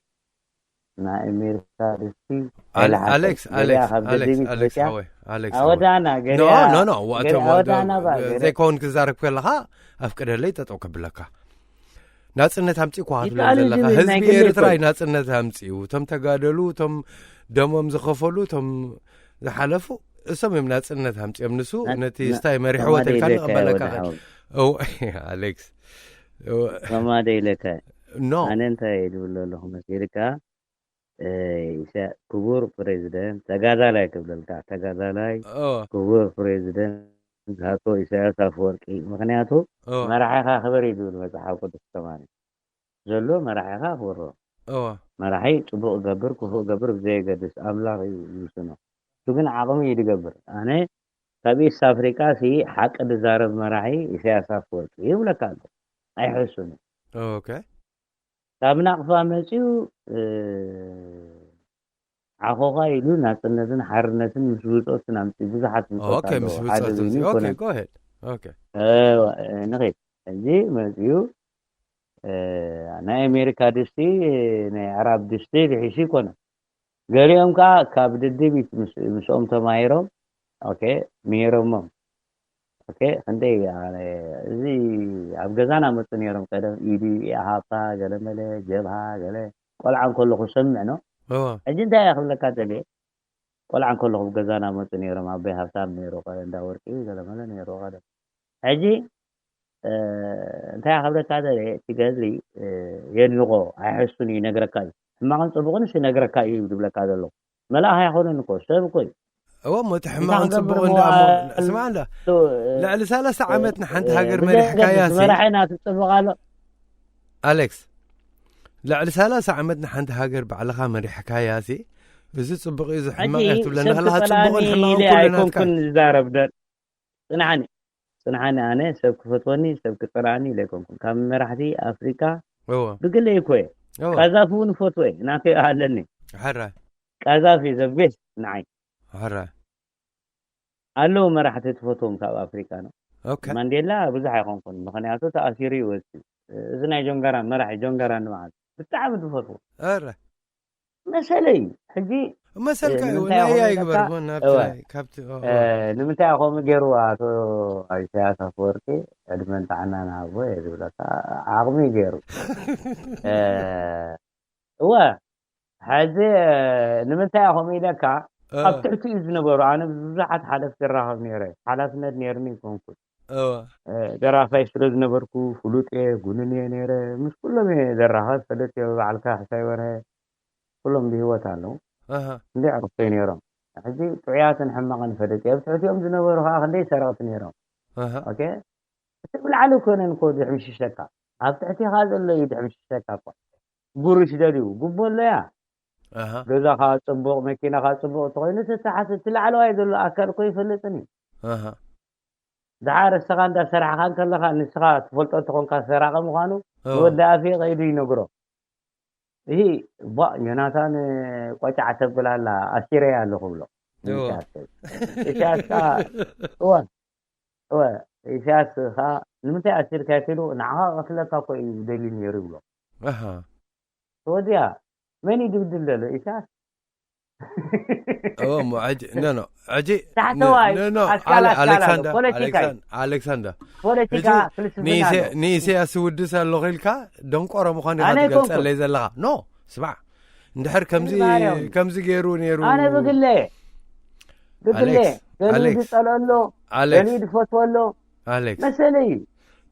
ናይ ኣሜሪካ ድስቲ ኣል-፣ ኣይለሓሰን። ኣሌክስ፣ ገሊኣ ኣሌክስ፣ ካብ ኣሌክስ፣ ደደቢት ኣሌክስ፣ መጺኣ። ሓወይ፣ ኣሌክስ፣ ሓወይ። ኣወዳና፣ ኖ፣ ገሊኣ፣ ኖ፣ ኖ፣ ገሊኣ ወቶም፣ ወዳና ባ፣ ገሊኣ ዘይኮን ክዛረብ ከለኻ፣ ኣፍቅደለይ ጠጠው ከብለካ። ናጽነት ኣምጺእኳ ክትብለኒ ይከኣል እዩ ዘለኻ። ዝብል ናይ ህዝቢ ግሊ ኤርትራ ይኮን። እዩ ናጽነት ኣምጺኡ። እቶም ተጋደሉ፣ እቶም ደሞም ዝኸፈሉ፣ እቶም ዝሓለፉ፣ እሶም እዮም ናጽነት ኣምጺኦም። ንሱ ና-፣ ነቲ ና-፣ ስታይ መሪሕዎ ተማደ ተልካኒ ኢለካ እየ ክቐበለካ ወዲ ክእል። ሓወይ። እው፣ ኣሌክስ። እው። ተማደ ኢለካ እየ። ኖ። ኣነ እንታይ እየ ዝብል ዘለኹ መሲልካ? እ፣ ኢሳ-፣ ክቡር ፕሬዚደንት፣ ተጋዳላይ ክብለልካ፣ ተጋዳላይ፣ እዎ። ክቡር ፕሬዚደንት ኣቶ ኢሳያስ ኣፈወርቂ። ምኽንያቱ እዎ። መራሒኻ ክበር እዩ ዝብል መጽሓፍ ቅዱስ ተማሪ። ዘሎ መራሒኻ ኣኽብሮ። እወ መራሒ ጽቡቕ ገብር ክፉእ ገብር ብዘየገድስ ኣምላኽ እዩ ዝውስኖ። እሱ ግን ዓቕሚ እዩ ዝገብር። ኣነ ካብ ኢስት ኣፍሪቃ ሲ ሓቂ ዝዛረብ መራሒ ኢሳያስ ኣፈወርቂ ይብለካ ኣሎ። ኣይሕሱን እዩ። ኦኬ ካብ ናቕፋ መጺኡ እ፣ ዓኾኻ ኢሉ ናጽነትን ሓርነትን ምስ ብጾትን ኣምጺኡ ብዙሓት ብጾት ኦኬ ኣለዎ። ምስ ሓደ ብጾት በይኑ ኦኬ ይኮነን። ጎሄድ ኦኬ እወ፣ ንኸይድ ሕጂ መጺኡ እ፣ ናይ ኣሜሪካ ድስቲ ናይ ኣራብ ድስቲ ልሒሱ ይኮነ። ገሊኦም ከዓ ካብ ድድቢት ምስ- ምስኦም ተማሂሮም ኦኬ ምሂሮሞም። ኦኬ ክንደይ ኣነ እዚ ኣብ ገዛና መፁ ነይሮም ቀደም ኢዲ ሃብታ ገለመለ ጀብሃ ገለ ቆልዓ እንከለኹ ሰምዕ ነው። እወ ሕጂ እንታይ እያ ክብለካ ደልየ ቆልዓ እንከለኹ ኣብ ገዛና መፁ ነይሮም ኣቦይ ሃብታም ነይሩ ቀ- እንዳ ወርቂ ገለመለ ነይሩ ቀደም። ሕጂ እ፣ እንታይ እያ ክብለካ ደልየ እቲ ገድሊ እ፣ የድንቆ ኣይሕሱን እዩ ይነግረካ እዩ ሕማቕን ፅቡቕን ስ ይነግረካ እዩ ዝብለካ ዘሎ። መልኣኽ ኣይኮነን እኮ ሰብ እኮ እዩ። እወ እሞ እቲ እንታይ ሕማቕን ክንገብር ፅቡቕን እሞ ደኣ እሞ ኣ- ስማዕ እንዳ እ፣ ልዕሊ ሰላሳ ዓመት ንሓንቲ ሃገር ብዘይ መሪሕካያ ገድስ ሲ መራሒ ኢና ትፅብቕ ኣሎ። ኣሌክስ ልዕሊ ሰላሳ ዓመት ንሓንቲ ሃገር ባዕልኻ መሪሕካያ ሲ እዚ ፅቡቕ እዩ እዚ ሕማቕ ሕጂ እያ ትብለና ሰብ ከለኻ እቲ ክጠላኒ ፅቡቕን ኢለ ሕማቕን ኩሉ ናትካ ኣይኮንኩን ዝዛረብ ደ- ፅንሓኒ ፅንሓኒ ኣነ ሰብ ክፈትወኒ ሰብ ክጠላኒ ኢለ ኣይኮንኩን ካብ መራሕቲ ኣፍሪቃ እወ ብግለይ እኮ እየ። እወ ቀዛፊ እውን እፈትወ ናተይ ኣለኒ። ሕራ ቀዛፊ ዘቤስ ንዓይ ሕራ ኣለዉ መራሕቲ ትፈትዎም ካብ ኣፍሪቃ ነው። ኦኬ ማንዴላ ብዙሕ ኣይኮንኩን ምክንያቱ ተኣሲሩ ይወፅእ። እዚ ናይ ጆንጋራን መራሒ ጆንጋራን ንበዓል ብጣዕሚ ትፈትዎ ሕራ መሰለይ። ሕጂ መሰልካ እዩ ንምንታይ ናይ ይኾን ኣይግበር ይብለካ? እሞ ናብቲ እወ። ናይ ካብቲ ኦ፣ እ፣ ንምንታይ ይኾን ገይሩ ኣቶ ኢሳያስ ኣፈወርቂ ዕድመን ጥዕናን ሃቦ እየ ዝብለካ። ዓቕሚ እዩ ገይሩ። እ፣ እወ ሕዚ እ፣ ንምንታይ ኢኹም ኢለካ እ፣ ኣብ ትሕቲ እዩ ዝነበሩ ኣነ ብዙሓት ሓለፍቲ ይራኸብ ነይረ ሓላፍነት ነይርኒ ይኮንኩ እወ ደራፋይ ስለ ዝነበርኩ ፍሉጥ እየ ጉንን እየ ነይረ ምስ ኩሎም እየ ዘራኸብ ፈለጥ እየ ባዕልካ ሕሳይ ወርሀ ኩሎም ብህይወት ኣለዉ ኣሃ እንደ ዕርፍቶይ ነይሮም ሕጂ ጥዑያትን ሕማቕን ፈለጥ እየ ኣብ ትሕቲኦም ዝነበሩ ከዓ ክንደይ ሰረቕቲ ነይሮም ኣሃ ኦኬ እቲ ብላዕሊ ኮነን ኮ ድሕምሽሸካ ኣብ ትሕቲኻ ዘሎ እዩ ድሕምሽሸካ እኳ ጉርሽ ደልዩ ጉቦ ኣለያ ኣሃ ገዛኻ ፅቡቕ መኪናኻ ፅቡቕ እንተኮይኑ ተተሓስ እቲ ላዕለዋይ ዘሎ ኣካል እኮ ይፈልጥን እዩ ኣሃ ድሓር እስኻ እንዳሰራሕኻ እንከለኻ ንስኻ ትፈልጦ እንተኾንካ ሰራቂ ምዃኑ ኦ፣ ንወዲ ኣፌ ቀይዱ ይነግሮ ይህ ባ ዮናታን ቆጫዕ ተብል ኣላ ኣሲረያ ኣለኹ ብሎ እወ። ኢሳያስ ኢሳያስ ከዓ እወ እወ ኢሳያስ ከዓ ንምንታይ ኣሲርካ ትሉ ንዓኻ ቀትለካ እኮ እዩ ደልዩ ነይሩ ይብሎ ኣሃ ተወዲያ መን እዩ ድብድል ዘሎ ኢሳያስ እወ እሞ ሕጂ ኖ ኖ ሕጂ ታሕተዋይ ኖ ኖ ኣስካላ ኣለ- ኣስካላ ኣሌክሳንደር ፖለቲካይ ኣሌክሳን- ኣሌክሳንደር ፖለቲካ ሕጂ ፍልስፍና ንኢሰ- ኣሎ ንኢሰያስ ዝውድስ ኣሎ ኢልካ ደንቆሮ ምዃኑ ኢኻ ኣነ ኣይኮንኩን። ትገልጸለይ ዘለኻ ኖ ስማዕ እንድሕር ከምዚ እኔ ባህርያዊ። ከምዚ ገይሩ ነይሩ ኣነ ብግለ ብግለ ኣሌክስ፣ ገሊኡ ኣሌክስ፣ ዝጸልኦ ኣሎ ኣሌክስ ገሊኡ ዝፈትዎ ኣሎ ኣሌክስ መሰለይ እዩ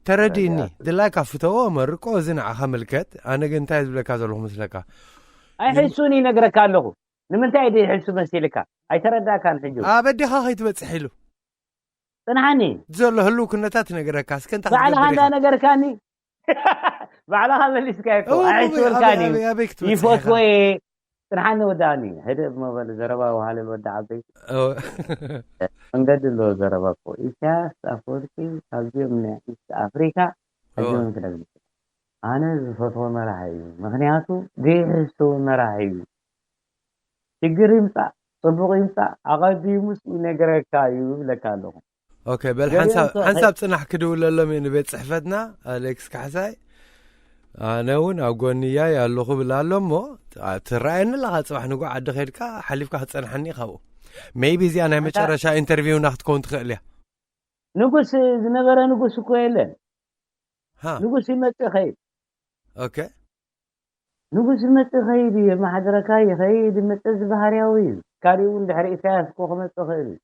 ተረዲእኒ ረዳት። ድላይካ ፍተዎ መርቆ እዚ ንዓኻ ምልከት ኣነ ግን እንታይ ዝብለካ ዘለኹ መስለካ ኣይሕሱን ይነግረካ ኣለኹ ንምንታይ ድ ሕሱ መሲልካ ኣይተረዳእካን ሕጂ ኣብ ኣዴኻ ከይትበፅሕ ኢሉ ጽንሓኒ ዘሎ ህልው ኩነታት ይነግረካ እስከ እንታይ ባዕልኻ ክትገብር ኢኻ? እንዳነገርካኒ ባዕልኻ መሊስካ ይኮ እወ፣ እወ፣ ኣይሕስበልካን ኣበይ- እዩ ኣበይ- ኣበይ ክትበፅሕ ኢኻ? ይፈትዎ እየ ጽንሓኒ ወዳኒ ህድእ መበል ዘረባ ውሃልል ወዲ ዓበይ እወ። መንገዲ ኣለዎ ዘረባ እኮ ኢሳያስ ኣፈወርቂ ካብዚኦም ናይ ኢስት ኣፍሪካ እወ። ሕዚኦም ክነግር ኣነ ዝፈትዎ መራሒ እዩ ምክንያቱ ዘይሕስቡ መራሒ እዩ ችግር ይምፃእ ፅቡቅ ይምፃእ ኣቐዲሙስ ይነገረካ እዩ ይብለካ ኣለኹ ኦኬ በል ገሊኦም ሓንሳብ ሰው- ሓንሳብ ፅናሕ ክድውለሎም እዩ ንቤት ፅሕፈትና ኣሌክስ ካሕሳይ ኣነ እውን ኣብ ጎንያይ ኣለኹ ብላ ኣሎ እሞ ትረኣየኒ ኣለኻ ፅባሕ ንጉዕ ዓዲ ከድካ ሓሊፍካ ክፀንሓኒ ካብኡ ሜይቢ እዚኣ ናይ ኣንታ- መጨረሻ ኢንተርቪውና ክትከውን ትኽእል እያ ንጉስ ዝነበረ ንጉስ እኮ የለን ሃ ንጉስ ይመፅእ ኸይድ ኦኬ ንጉስ ይመፅእ ኸይድ እዩ የመሓድረካ ይኸይድ ይመፅእ ዝበሃርያዊ እዩ ካሊእ እውን ድሕሪ ኢሳያስ እኮ ክመፅእ ኽእል እዩ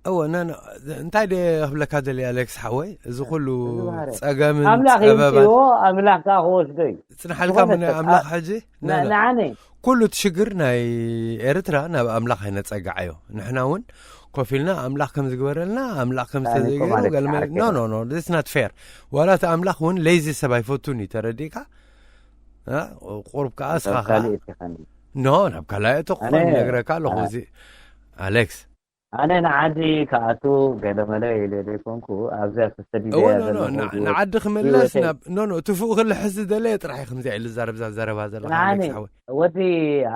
እወ ነ ነ- እንታይ ደ ክብለካ ደልየ ኣሌክስ ሓወይ እዚ ኩሉ እዚ ባህርያዊ። ፀገምን ኣምላኽ ፀበባን ይምፅዎ ኣምላኽ ከዓ ክወስዶ እዩ ፅንሓልካ ዝኾነ ምነ ሰብ ኣምላኽ ኣብ- ሕጂ ነ- ን- ነ- ንዓነ ኩሉ እቲ ሽግር ናይ ኤርትራ ናብ ኣምላኽ ኣይነፀግዓዮ ንሕና እውን ኮፍ ኢልና ኣምላኽ ከም ዝግበረልና ኣምላኽ ከም ኣነ እኮ ዝተዘገሩ ማለት ገለ ዓርኪ ኖ ነው። ኖ ኖ this not fair ዋላ እቲ ኣምላኽ እውን ሌዚ ሰብ ኣይፈቱን እዩ ተረዲእካ እ? ቁሩብ ከኣ እስኻ ናብ ከኣ ካልእ እቲኻኒ። ኖ ናብ ካልኣይ እትኾን ኣነ ነግረካ ኣለኹ። ኣ- እዚ ኣሌክስ ኣነ ንዓዲ ክኣቱ ገለመለ ኢለ ዘይኮንኩ፣ ኣብዛ ተሰዲደያ እወ ኖ ኖ ዘለኹ ና- ህይወት ንዓዲ ክምለስ ህይወተይ ናብ ኖ ኖ ትፉእ ክልሕስ ዝደለየ ጥራሕ እዩ ከምዚ ኢሉ ዝዛረብ እዛ ዘረባ ዘለኻ ንዓኒ ኣሌክስ ሓወይ። ወዲ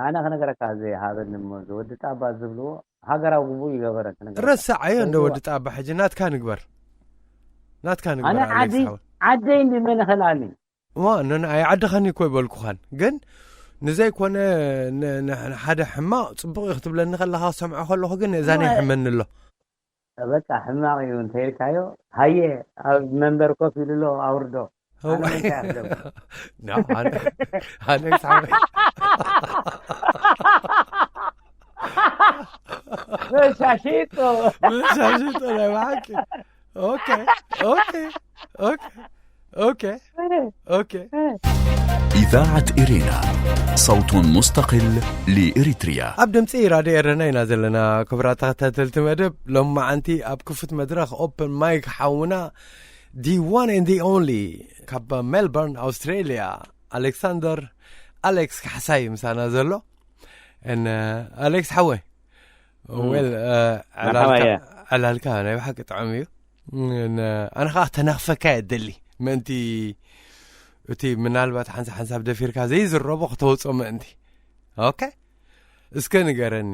ኣነ ክነግረካ ዘይሃበኒ እሞ እዚ ወዲ ጣባ ዝብልዎ ሃገራዊ ግቡእ ይገበረ ክነግረካ ረሳዓዮ እንደ ሰይዋ ወዲ ጣባ ሕጂ ናትካ ንግበር ናትካ ኣነ ንግበር ኣሌክስ ዓዲ ሓወይ። ዓደይ እንዲ መን ይኽእላኒ ዋ ኖ ኖ ኣይ ዓድኻኒ እኮ ይበልኩኻን ግን ንዘይኮነ ን- ን- ንሓደ ሕማቕ ጽቡቕ እዩ ክትብለኒ ከለኻ ክሰምዖ ከለኹ ግን እዛነ እሞ ይሕመኒ ኣሎ። በቃ ሕማቕ እዩ እንተኢልካዮ ሃየ ኣብ መንበር ኮፍ ኢሉ ኣሎ ኣውርዶ ኣነ መንታይ ኣፍደም ና ኣነ ኣነ ሳሚ መሻሽጦ መሻሽጦ ናይ ብሓቂ ኦኬ ኦኬ ኦኬ ኦኬ ኦኬ إذاعة إرينا، صوت مستقل لإريتريا. ኣብ ድምፂ ራድዮ ኤረና ኢና ዘለና። ክቡራት ተኸታተልቲ መደብ ሎም መዓንቲ ኣብ ክፉት መድረኽ ኦፕን ማይክ ሓውና the one and the only ካብ ሜልበርን ኣውስትሬልያ ኣሌክሳንደር ኣሌክስ ካሕሳይ ምሳና ዘሎ። ን ኣሌክስ ሓወይ ወል መርሓባ እያ። ዕላልካ ናይ ብሓቂ ጥዑም እዩ። ን- ኣነ ከዓ ተናኽፈካ እየ ደሊ ምእንቲ እቲ ምናልባት ሓንሳብ ሓንሳብ ደፊርካ ዘይዝረቦ ክተውፅኦ ምእንቲ። ኦኬ እስከ ንገረኒ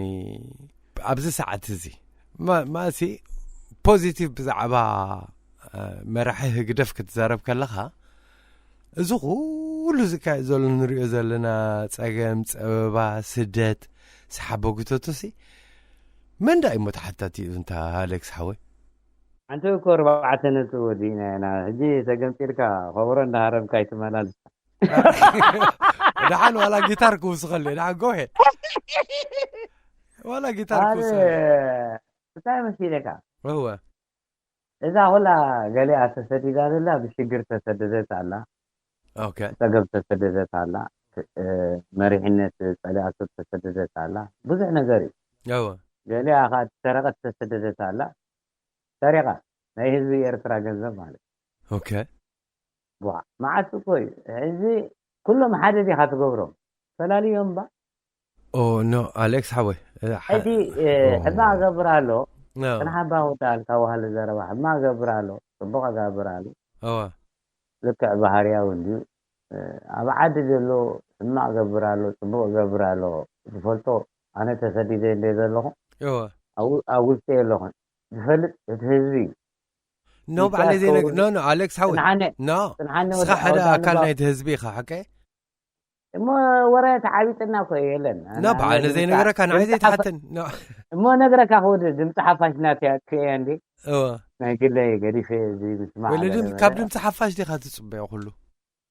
ኣብዚ ሰዓት እዚ ማ- ማሲ ፖዚቲቭ ብዛዕባ እ፣ መራሒ ህግደፍ ክትዛረብ ከለኻ እዚ ኩሉ ዝካየድ ዘሎ ንሪኦ ዘለና ፀገም ፀበባ ስደት ሰሓቦ ግተቱሲ መን ዳ እሞ ተሓታቲ እዩ እንታ ኣሌክስ ሓወይ? ሓንቲ እኮ ኣርባዕተ ነጥቢ ወዲእና ኢና ሕጂ ተገምጢልካ ከበሮ እንዳሃረምካ ይትመላልስ ደሓን ዋላ ጊታር ክውስኸሉ እየ። ደሓን ጎሄድ ዋላ ጊታር ኣብ ክውስኸሉ እንታይ መሲለካ እወ እዛ ኩላ ገሊኣ ተሰዲዳ ዘላ ብሽግር ተሰደደት ኣላ ኦኬ ፀገብ ተሰደደት ኣላ እ፣ መሪሕነት ፀሊኣቶ ተሰደደት ኣላ ብዙሕ ነገር እዩ እወ ገሊኣ ከዓ ሰረቀት ተሰደደት ኣላ ሰሪቃ ናይ ህዝቢ ኤርትራ ገንዘብ ማለት ኦኬ ቧ መዓት እኮ እዩ እዚ ኩሎም ሓደ ዲኻ ትገብሮም ፈላልዮም ባ ኦ ኖ ኣሌክስ ሓወይ እ፣ ሓ- ሕጂ እ፣ ሕማቅ ገብር ኣሎ ኖ። ጽንሓባ ወዳልካ ዋሃለ ዘረባ ሕማቅ ገብር ኣሎ ጽቡቅ ገብር ኣሎ እወ ልክዕ ባህርያዊ እንድዩ እ፣ ኣብ ዓዲ ዘሎ ሕማቅ ገብር ኣሎ ጽቡቅ ገብር ኣሎ ዝፈልጦ ኣነ ተሰዲደ እንደ ዘለኹ እወ ኣብ ው- ኣብ ውሽጢ የለኹን ዝፈልጥ እቲ ህዝቢ እዩ ኖ ባዕለይ ዘይነግ ከውርድ- ኖ ኖ ኣሌክስ ሓወይ ጽንሓነ ኖ ጽንሓነ ንስኻ ወዲ- ሓደ ወዲ ኣካል ኣልባ- ናይቲ ህዝቢ ኢኻ ሓቀ እሞ ወረ ተዓቢጥና እኮ የለን ኖ ባዕለ ዘይነገረካ ንዓይ ዘይትሓተን ኖ እሞ ነግረካ ክወደ ድምፂ ሓፋሽ ናተይ ኣጥፍኤ እንዲ እወ ናይ ግለይ ገዲፈ እዚ ምስማዕ ወለ ድም ገለ ካብ መለ። ድምፂ ሓፋሽ ዲኻ ትፅበዮ ኩሉ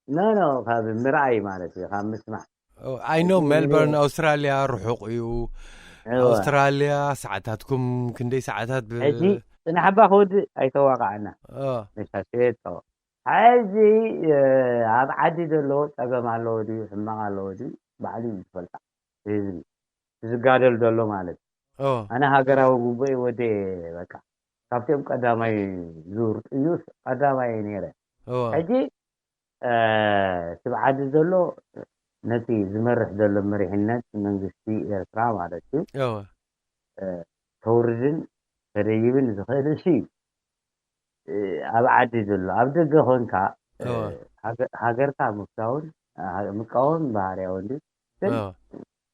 ኖ ኖ ካብ ምርኣይ ማለት እዩ ካብ ምስማዕ ኣይ ኖ እዚ- ሜልበርን ኣውስትራልያ ርሑቕ እዩ እወ። ኣውስትራልያ ሰዓታትኩም ክንደይ ሰዓታት ብ- ሕጂ ጽናሕባ ክወድእ ኣይተዋቃዕና ኦ፣ መሻሸየት ጸወ ሕዚ እ፣ ኣብ ዓዲ ዘለዎ ጸገም ኣለዎ ድዩ ሕማቕ ኣለዎ ድዩ ባዕሉ እዩ ዝፈልጣ ህዝቢ ዝጋደል ዘሎ ማለት እዩ ኦ፣ ኣነ ሃገራዊ ጉቡእ ወደ በቃ ካብቲኦም ቀዳማይ ዙር ጥዩስ ቀዳማይ ነይረ ኦ፣ ሕጂ እ፣ እቲ ብዓዲ ዘሎ ነቲ ዝመርሕ ዘሎ መሪሕነት መንግስቲ ኤርትራ ማለት እዩ ኦ፣ እ፣ ከውርድን ከደይብን ዝኽእል እሱ እዩ እ፣ ኣብ ዓዲ ዘሎ ኣብ ደገ ኮንካ እ፣ እወ። ሃገ- ሃገርካ ምፍታውን እ፣ ምቃወም ባህርያዊ እንዲ ግን ኦ።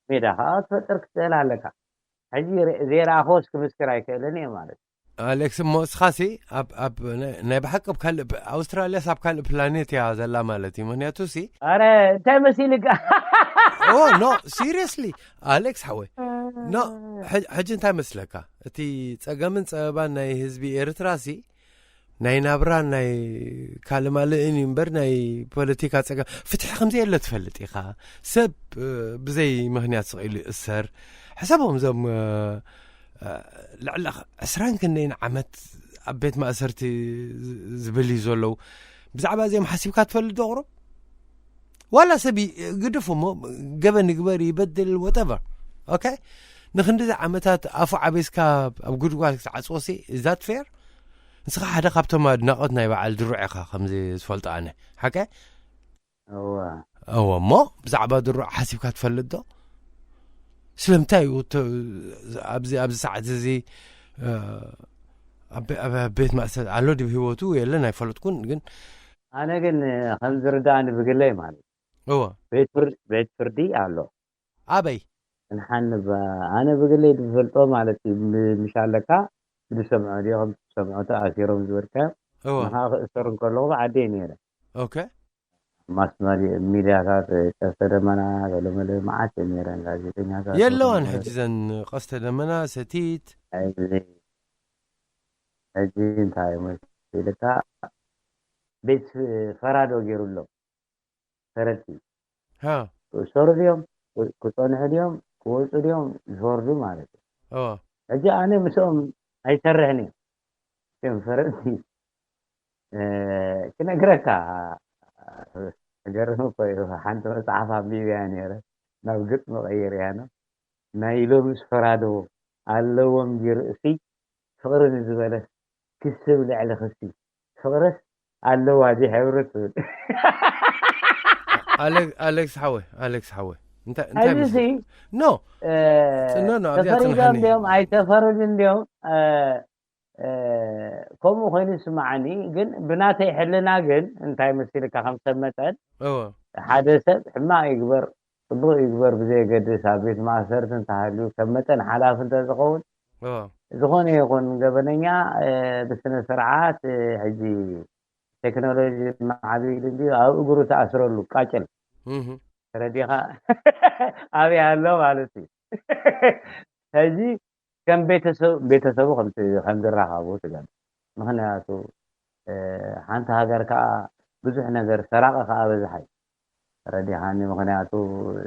ሜዳ ከዓ ክትፈጥር ክትኽእል ኣለካ ሕጂ ረ- ዘይረኣኽዎስ ክምስክር ኣይክእልን እየ ማለት እዩ ኣሌክስ እሞ እስኻሲ ኣብ ኣብ ናይ- ናይ ብሓቂ ኣብ ካልእ ፕ- ኣውስትራልያስ ኣብ ካልእ ፕላኔት እያ ዘላ ማለት እዩ ምክንያቱ ሲ ኣረ እንታይ መሲልካ ኦ ኖ ሲሪየስሊ ኣሌክስ ሓወይ ኖ ሕ- ሕጂ እንታይ መስለካ እቲ ጸገምን ጸበባን ናይ ህዝቢ ኤርትራ ሲ ናይ ናብራን ናይ ካልእ ማልእን እዩ እምበር ናይ ፖለቲካ ጸገም ፍትሒ ከምዘየለ ትፈልጥ ኢኻ ሰብ እ፣ ብዘይ ምክንያት ስቕ ኢሉ ይእሰር ሕሰቦም እዞም እ፣ እ፣ ልዕሊ ዕስራን ክንደይን ዓመት ኣብ ቤት ማእሰርቲ ዝ- ዝብል እዩ ዘለዉ ብዛዕባ እዚኦም ሓሲብካ ትፈልጥ ዶ ቁሩብ ዋላ ሰብ ይ- ግድፍ እሞ ገበን ይግበር ይበድል ወተቨር ኦኬ ንክንዲዚ ዓመታት ኣፉ ዓቤስካ ኣብ ጉድጓድ ክትዓፅወሲ is that fair ንስኻ ሓደ ካብቶም ኣድናቆት ናይ በዓል ድሩዕ ኢኻ ከምዚ ዝፈልጦ ኣነ ሓቀ እወ እወ፣ እሞ ብዛዕባ ድሩዕ ሓሲብካ ትፈልጥ ዶ? ስለምንታይ እዩ እተ-፣ ኣብዚ፣ ኣብዚ ሰዓት እዚ፣ እ፣ ኣብ ቤ-፣ ኣብ ቤት ማእሰር ኣሎ ድዩ ህይወቱ? የለን፣ ኣይፈለጥኩን። ግን ኣነ ግን ከም ዝርዳእኒ ብግለይ ማለት እዩ። እወ። ቤት ፍር-፣ ቤት ፍርዲ ኣሎ። ኣበይ? እንሓን ባ-፣ ኣነ ብግለይ ዝፈልጦ ማለት እዩ። ም-፣ ምሽ ኣለካ፣ ዝሰምዖ ድዮ፣ ከም ትሰምዖ ተኣሲሮም ዝበልካዮ፣ እወ። ንኻ ክእሰር እንከለኹ ብዓደይ ነይረ። ኦኬ። ማስ መዲ-፣ ሚድያታት፣ ቀስተ ደመና፣ ገለመለ መዓት እየን ነይረን፣ ጋዜጠኛታት፣ የለዋን ገለመለ። ሕጂ ዘን ቀስተ ደመና፣ ሰቲት። ሕጂ፣ ሕጂ እንታይ መሲልካ፣ ቤት ፈራዶ ገይሩሎም፣ ፈረድቲ። ሃ። ክእሰሩ ድዮም፣ ክጸንሑ ድዮም፣ ክወጹ ድዮም፣ ዝፈርዱ ማለት እዩ። እወ። ሕጂ ኣነ ምስኦም ኣይሰርሕን እየ። እዮም ፈረድቲ። እ፣ ክነግረካ፣ ዝገርም እኮ እዩ። ሓንቲ መጽሓፍ ኣንቢበያ ነይረ፣ ናብ ግጥሚ ቀይረያ ነው። ናይ ሎምስ ፈራዶ ኣለዎም ርእሲ፣ ፍቕሪ ንዝበለስ ክስብ ልዕሊ ክሲ፣ ፍቕርስ ኣለዋ እዚ ሕብሪ ትብል። ኣሌክ-፣ ኣሌክስ ሓወይ፣ ኣሌክስ ሓወይ፣ እንታይ፣ እንታይ እዚ መስለካ? ሲ፣ ኖ። እ፣ ኖ፣ ኖ፣ ኣብዚኣ ተፈሪዶም ጽንሓኒ። እንዲዮም፣ ኣይተፈርድ እንዲዮም፣ እ፣ እ፣ ከምኡ ኮይኑ ይስምዓኒ። ግን ብናተይ ሕልና ግን እንታይ መሲልካ፣ ከም ሰብ መጠን እወ። ሓደ ሰብ ሕማቕ ይግበር፣ ጽቡቕ ይግበር ብዘየገድስ፣ ኣብ ቤት ማእሰርቲ እንተሃልዩ፣ ከም መጠን ሓላፊ እንተዝኸውን፣ እወ። ዝኾነ ይኹን ገበነኛ፣ እ፣ ብስነ ስርዓት፣ እ፣ ሕጂ ቴክኖሎጂ ማዕቢሉ እንድዩ፣ ኣብ እግሩ ተኣስረሉ ቃጭል። እህ። ተረዲኻ? ኣበይ ኣሎ ማለት እዩ። ሕጂ ከም ቤተሰብ፣ ቤተሰቡ ከም ት-፣ ከም ዝራኸቡ ትገብር። ምኽንያቱ፣ እ፣ ሓንቲ ሃገር ከኣ ብዙሕ ነገር ሰራቂ ከኣ በዝሓ እዩ። ተረዲኻኒ? ምኽንያቱ፣ እ፣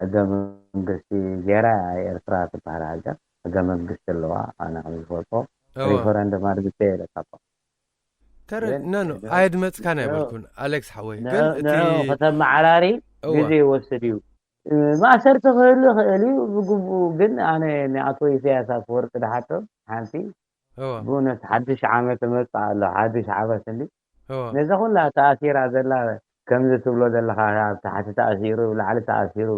ሕገ መንግስቲ ገይራ እያ ኤርትራ ትበሃል ሃገር። ሕገ መንግስቲ ኣለዋ። ኣነ ከም ዝፈልጦ እወ። ሪፈረንደም ኣድርጌ ኢለካ እኮ። ተረ-፣ ግን ኖ፣ ኖ፣ ንዑ፣ ኣየድመጽካን ንዑ፣ ኣይበልኩን፣ ኣሌክስ ሓወይ። ንዑ፣ ግን እቲ ንዑ ከተመዓራሪ እወ። ግዜ ይወስድ እዩ። እ፣ ማእሰርቲ ክህሉ ይኽእል እዩ፣ ብግቡኡ ግን ኣነ ንኣቶ ኢሳያስ ኣፈወርቂ ድሓቶም ሓንቲ እወ። ብእውነት ሓድሽ ዓመት እመጽእ ኣሎ፣ ሓድሽ ዓመት እንዲ። እወ። ነዛ ኩላ ተኣሲራ ዘላ፣ ከምዚ ትብሎ ዘለኻ፣ ኣብ ታሕቲ ተኣሲሩ፣ ኣብ ላዕሊ ተኣሲሩ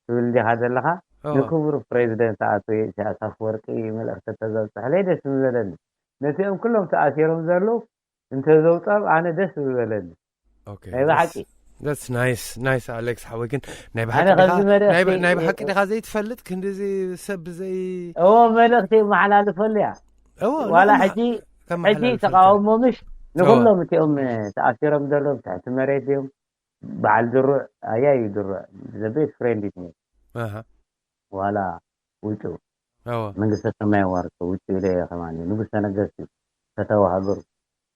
ትብል እንዲኻ ዘለኻ፣ እወ። ንክቡር ፕሬዚደንት ኣቶ ኢሳያስ ኣፈወርቂ መልእኽቲ ተዘብጽሕለይ ደስ ምበለኒ። ነቲኦም ኩሎም ተኣሲሮም ዘለዉ እንተዘውጸኦም ኣነ ደስ ምበለኒ። ኦኬ፣ ናይ ብሓቂ። That's፣ that's nice፣ nice ኣሌክስ ሓወይ። ግን ናይ ኣነ ብሓቂ ዲኻ፣ ከምዚ መልእኽቲ ናይ ብ-፣ ናይ ብሓቂ ዲኻ ዘይትፈልጥ? ክንድዚ ሰብ ብዘይ እዎ፣ መልእኽቲ የመሓላልፈሉ እያ። እዎ፣ ዋላ ንኹና ሕጂ፣ ሕጂ ከመሓላልፈሉ ተቃውሞ ምሽ፣ እዎ። ንኹሎም እቲኦም ተኣሲሮም ዘለዉ ትሕቲ መሬት ድዮም? በዓል ድሩዕ፣ ኣያዩ ድሩዕ፣ the best friend is me። ኣሃ። ዋላ ውጩ፣ እዎ። መንግስተ ሰማይ ዋርሶ፣ ውጩ ኢለ እየ ከማን፣ ንጉሰ ነገስት እዩ፣ ፈታዊ ሃገሩ።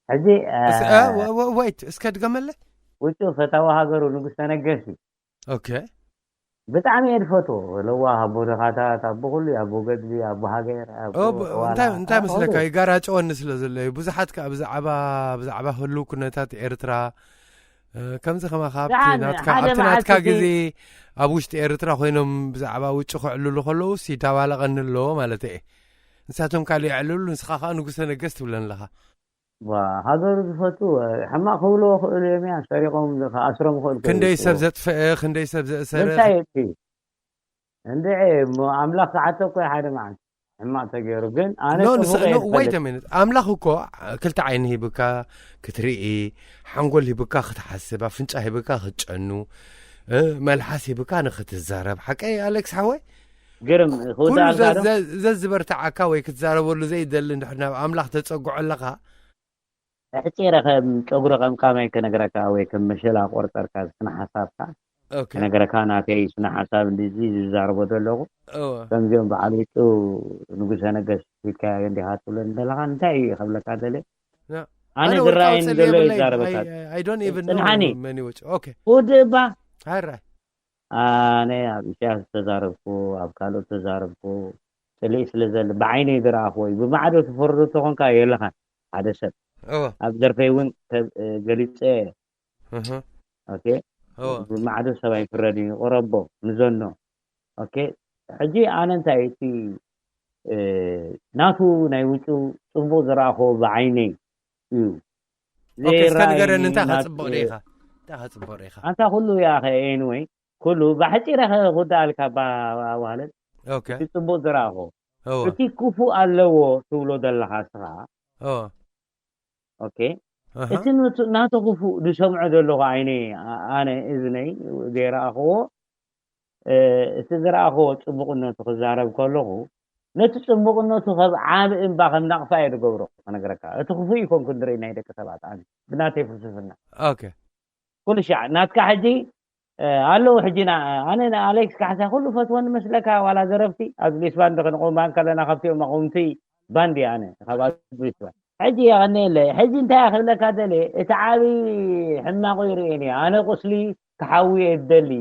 ሕጂ፣ እስ-፣ እ፣ እ፣ ወ-፣ ወ-፣ ወይት፣ እስከ ድገመለይ? ውጩ ፈታዊ ሃገሩ፣ ንጉሰ ነገስት እዩ። ኦኬ። ብጣዕሚ እየ ዝፈትዎ። ለዋህ ኣቦ ድኻታት፣ ኣቦ ኩሉ፣ ኣቦ ገድሊ፣ ኣቦ ሃገር፣ ኣቦ ኦ፣ ብ-፣ ሕዋላ፣ እንታይ፣ እንታይ ኣቦ መስለካ? ኩሉ። ይጋራጨወኒ ስለ ዘሎ እዩ። ብዙሓት ከኣ ብዛዕባ፣ ብዛዕባ ህሉው ኩነታት ኤርትራ፣ እ፣ ከምዚ ከማኻ ኣብቲ ደሓን ናትካ፣ ሓደ ኣብቲ ናትካ መዓልቲ ግዜ ኣብ ውሽጢ ኤርትራ ኮይኖም ብዛዕባ ውጭ ከዕልሉ ከለዉስ ይዳባለቐኒ ኣለዎ ማለት እየ። ንሳቶም ካልእ የዕልሉ፣ ንስኻ ከኣ ንጉሰ ነገስት ትብለን ኣለኻ። ዋ፣ ሃገሩ ዝፈቱ፣ ሕማቕ ክብልዎ ክእሉ እዮም እያ፣ ሰሪቖም ክኣስሮም ክእል ክእል ክንደይ ሰብ እዩ። ዘጥፈአ፣ ክንደይ ሰብ ዘእሰረ። ምንታይ እቲ? እንድዒ፣ እሞ ኣምላኽ ክሓቶ እኮ እዩ ሓደ መዓልቲ። ሕማቕ ተገይሩ፣ ግን ኣነ ኖ፣ ንስ-፣ ጽቡቕ እየ ኖ፣ ዝፈልጥ። Wait a minute። ኣምላኽ እኮ ክልተ ዓይኒ ሂብካ ክትርኢ፣ ሓንጎል ሂብካ ክትሓስብ፣ ኣፍንጫ ሂብካ ክትጨኑ፣ እ፣ መልሓስ ሂብካ ንኽትዛረብ። ሓቀይ ኣሌክስ ሓወይ? ግርም፣ ኩሉ ክውዳእልካ ዘ-፣ ዶ? ዘ-፣ ዘዝበርትዓካ ወይ ክትዛረበሉ ዘይደሊ እንድሕር ናብ ኣምላኽ ተጸግዖ ኣለኻ፣ ኣሕጺረ ከም ጨጉሪ ቀምቃማይ ክነግረካ ወይ ከም መሸላ ቆርጸርካ ስነ ሓሳብካ ኦኬ። ክነግረካ ናተይ ስነ ሓሳብ እንድዚ ዝዛረቦ ዘለኹ። እወ። ከምዚኦም በዓል ውጩ ንጉሰ ነገስት ሒዝካዮ እንዲኻ ትብለኒ ዘለኻ እንታይ እዩ ከብለካ ደልየ? ያ። ኣነ ኣነ ወርቃዊ ዝረኣየኒ ጸሊ ዘሎ የብለይ። ይዛረበካ። I, I don't even know ጽንሓኒ። Many ውጩ። ኦኬ። ውድእ እባ። ሃራይ። ኣነ ኣብ ኢሳያስ ተዛረብኩ፣ ኣብ ካልኦት ተዛረብኩ። ጽልኢ ስለ ዘለ ብዓይነይ ዝረኣኽዎ እዩ። ብማዕዶ ትፈርዶ ተኾንካ የለኻን ሓደ ሰብ። እወ። ኣብ ደርፈይ እውን ተ-፣ ገሊጸ እየ። እህ። ኦኬ። እወ። ብማዕዶ ሰብ ኣይፍረድን እዩ። ቁረቦ፣ ምዘኖ። ኦኬ። ሕጂ ኣነ እንታይ እቲ፣ እ፣ ናቱ ናይ ውጩ ጽቡቕ ዝረኣኽዎ ብዓይነይ እዩ። ኦኬ፣ እስከ ዘይረኣየኒ ንገረኒ፣ እንታይ ናት-፣ ከጽብቕ ዲኻ? እንታይ ከጽብቕ ኢኻ? ኣንታ ኩሉ ያኸ ኤንወይ ኩሉ ብሓፂረ ክውዳኣልካ ኣዋህለት ኦኬ እቲ ፅቡቅ ዝረኣኹ እወ እቲ ክፉእ ኣለዎ ትብሎ ዘለካ ስኻ እወ ኦኬ ኣሃ እቲ ነቱ- ናቱ ክፉእ ዝሰምዖ ዘለኹ ዓይነ ኣነ እዝነይ ዘይረኣኽዎ እ፣ እቲ ዝረኣኽዎ ፅቡቅነቱ ክዛረብ ከለኹ ነቲ ፅቡቅነቱ ከም ዓብ እምባ ከም ናቕፋ እየ ዝገብሮ ክነግረካ እቲ ክፉእ ይኮንኩ ንርኢ ናይ ደቂ ሰባት ኣነ ብናተይ ፍልስፍና ኦኬ ኩሉ ሻዕ ናትካ ሕጂ እ፣ ኣለዉ ሕጂ ና- ኣነ ንኣሌክስ ካሕሳ ኩሉ ፈትወኒ መስለካ ዋላ ዘረብቲ ኣብዚ ሊስባንድ ክንቆማ ከለና ካብቲኦም ኣቁምቲ ባንድ እየ ኣነ ካብ ኣብዚ ሊስባንድ ሕጂ የቀኒየለይ ሕጂ እንታይ እየ ክብለካ ደልየ እቲ ዓብዪ ሕማቁ ይርእየን እየ ኣነ ቁስሊ ክሓዊ እየ ዝደሊ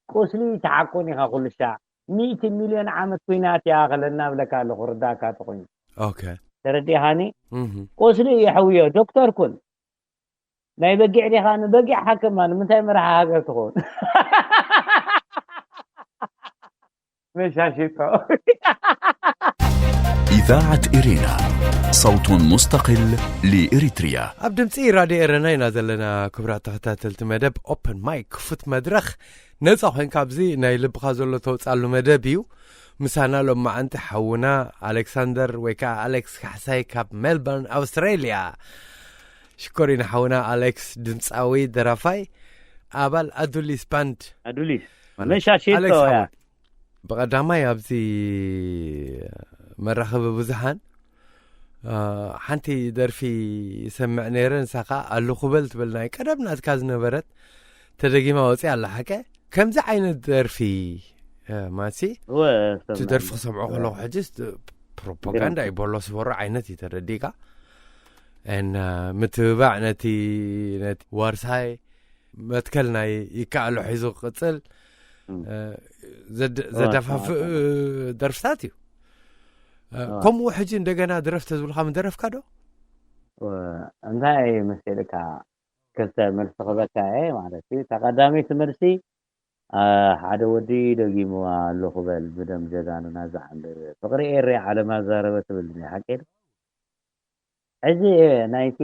ቁስሊ ተሓቁን ኢኻ ኩሉ ሻዕ ሚእቲ ሚልዮን ዓመት ኩናት ይኣኸለና ብለካ ኣለኹ ርዳእካ ተኮይኑ ኦኬ ተረዲኻኒ እህ ቁስሊ የሕውዮ ዶክተር ኩን ናይ በጊዕ ዲኻ ንበጊዕ ሓክማ ንምንታይ መርሓ ሃገር ትኸውን መሻሽጦ إذاعة إرينا، صوت مستقل لإريتريا. ኣብ ድምፂ ራድዮ ኤረና ኢና ዘለና። ክቡራት ተኸታተልቲ መደብ ኦፕን ማይክ ክፉት መድረኽ ነፃ ኮይንካ ኣብዚ ናይ ልብኻ ዘሎ ተውፃሉ መደብ እዩ። ምሳና ሎማዓንቲ ሓውና ኣሌክሳንደር ወይ ከዓ ኣሌክስ ካሕሳይ ካብ ሜልበርን ኣውስትራሊያ። ሽኮሪና ሓውና ኣሌክስ ድምፃዊ ደራፋይ ኣባል ኣዱሊስ ባንድ ኣዱሊስ መሻሽጦ ኣሌክስ እያ ሓወይ፣ ብቐዳማይ ኣብዚ መራኸቢ ብዙሓን አ፣ ሓንቲ ደርፊ ይሰምዕ ነይረ። ንሳ ከዓ ኣለኹ በል ትብል ናይ ቀደም ናትካ ዝነበረት ተደጊማ ወፂኣ ኣላ። ሓቀ ከምዚ ዓይነት ደርፊ አ፣ ማሲ እወ እቲ ደርፊ ክሰምዖ ከለኹ ሕጂ ፕሮፓጋንዳ እዩ በሎ ስበሮ ዓይነት እዩ ተረዲእካ ን ምትብባዕ ነቲ ነቲ ዋርሳይ መትከል ናይ ይከኣሎ ሒዙ ክቅፅል እም። እ፣ ዘድ- ዘደፋፍእ ደርፍታት እዩ። እ፣ ከምኡ ሕጂ እንደገና ድረፍ ተዝብልካ ምደረፍካ ዶ? እንታይ መሰልካ ክልተ መልሲ ክበካ እየ ማለት እዩ። እታ ቀዳመይቲ መልሲ አ፣ ሓደ ወዲ ደጊምዋ ኣለኹ በል ብደም ጀጋኑና ዝዓንብብ ፍቕሪ ኤሪ ዓለም ኣዛረበ ትብል ድያ ሓቂ ዶ? ሕጂ ናይቲ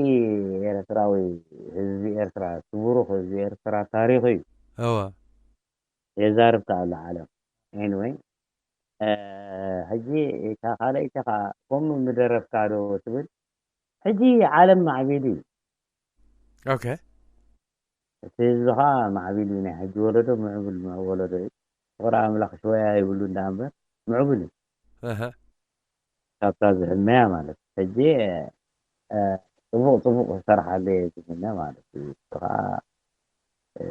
ኤርትራዊ ህዝቢ ኤርትራ እቲ ብሩኽ ህዝቢ ኤርትራ ታሪኹ እዩ እወ የዛርብካ ኣሎ ዓለም anyway እ፣ ሕጂ እታ ካልኣይቲ ኸዓ ከምኡ ምደረፍካ ዶ ትብል ሕጂ ዓለም ማዕቢሉ እዩ ኦኬ እቲ ህዝቢ ኸዓ ማዕቢሉ እዩ ናይ ሕጂ ወለዶ ምዕቡል ወለዶ እዩ ፍቕሪ ኣምላኽ ሽወያ ይብሉ እንዳ እምበር ምዕቡል እዩ እህ ካብታ ዝሕመያ ማለት እዩ። ሕጂ እ፣ ፅቡቅ ፅቡቅ ክሰርሓሉ እየ ዝምነ ማለት እዩ እሱ ከዓ እ፣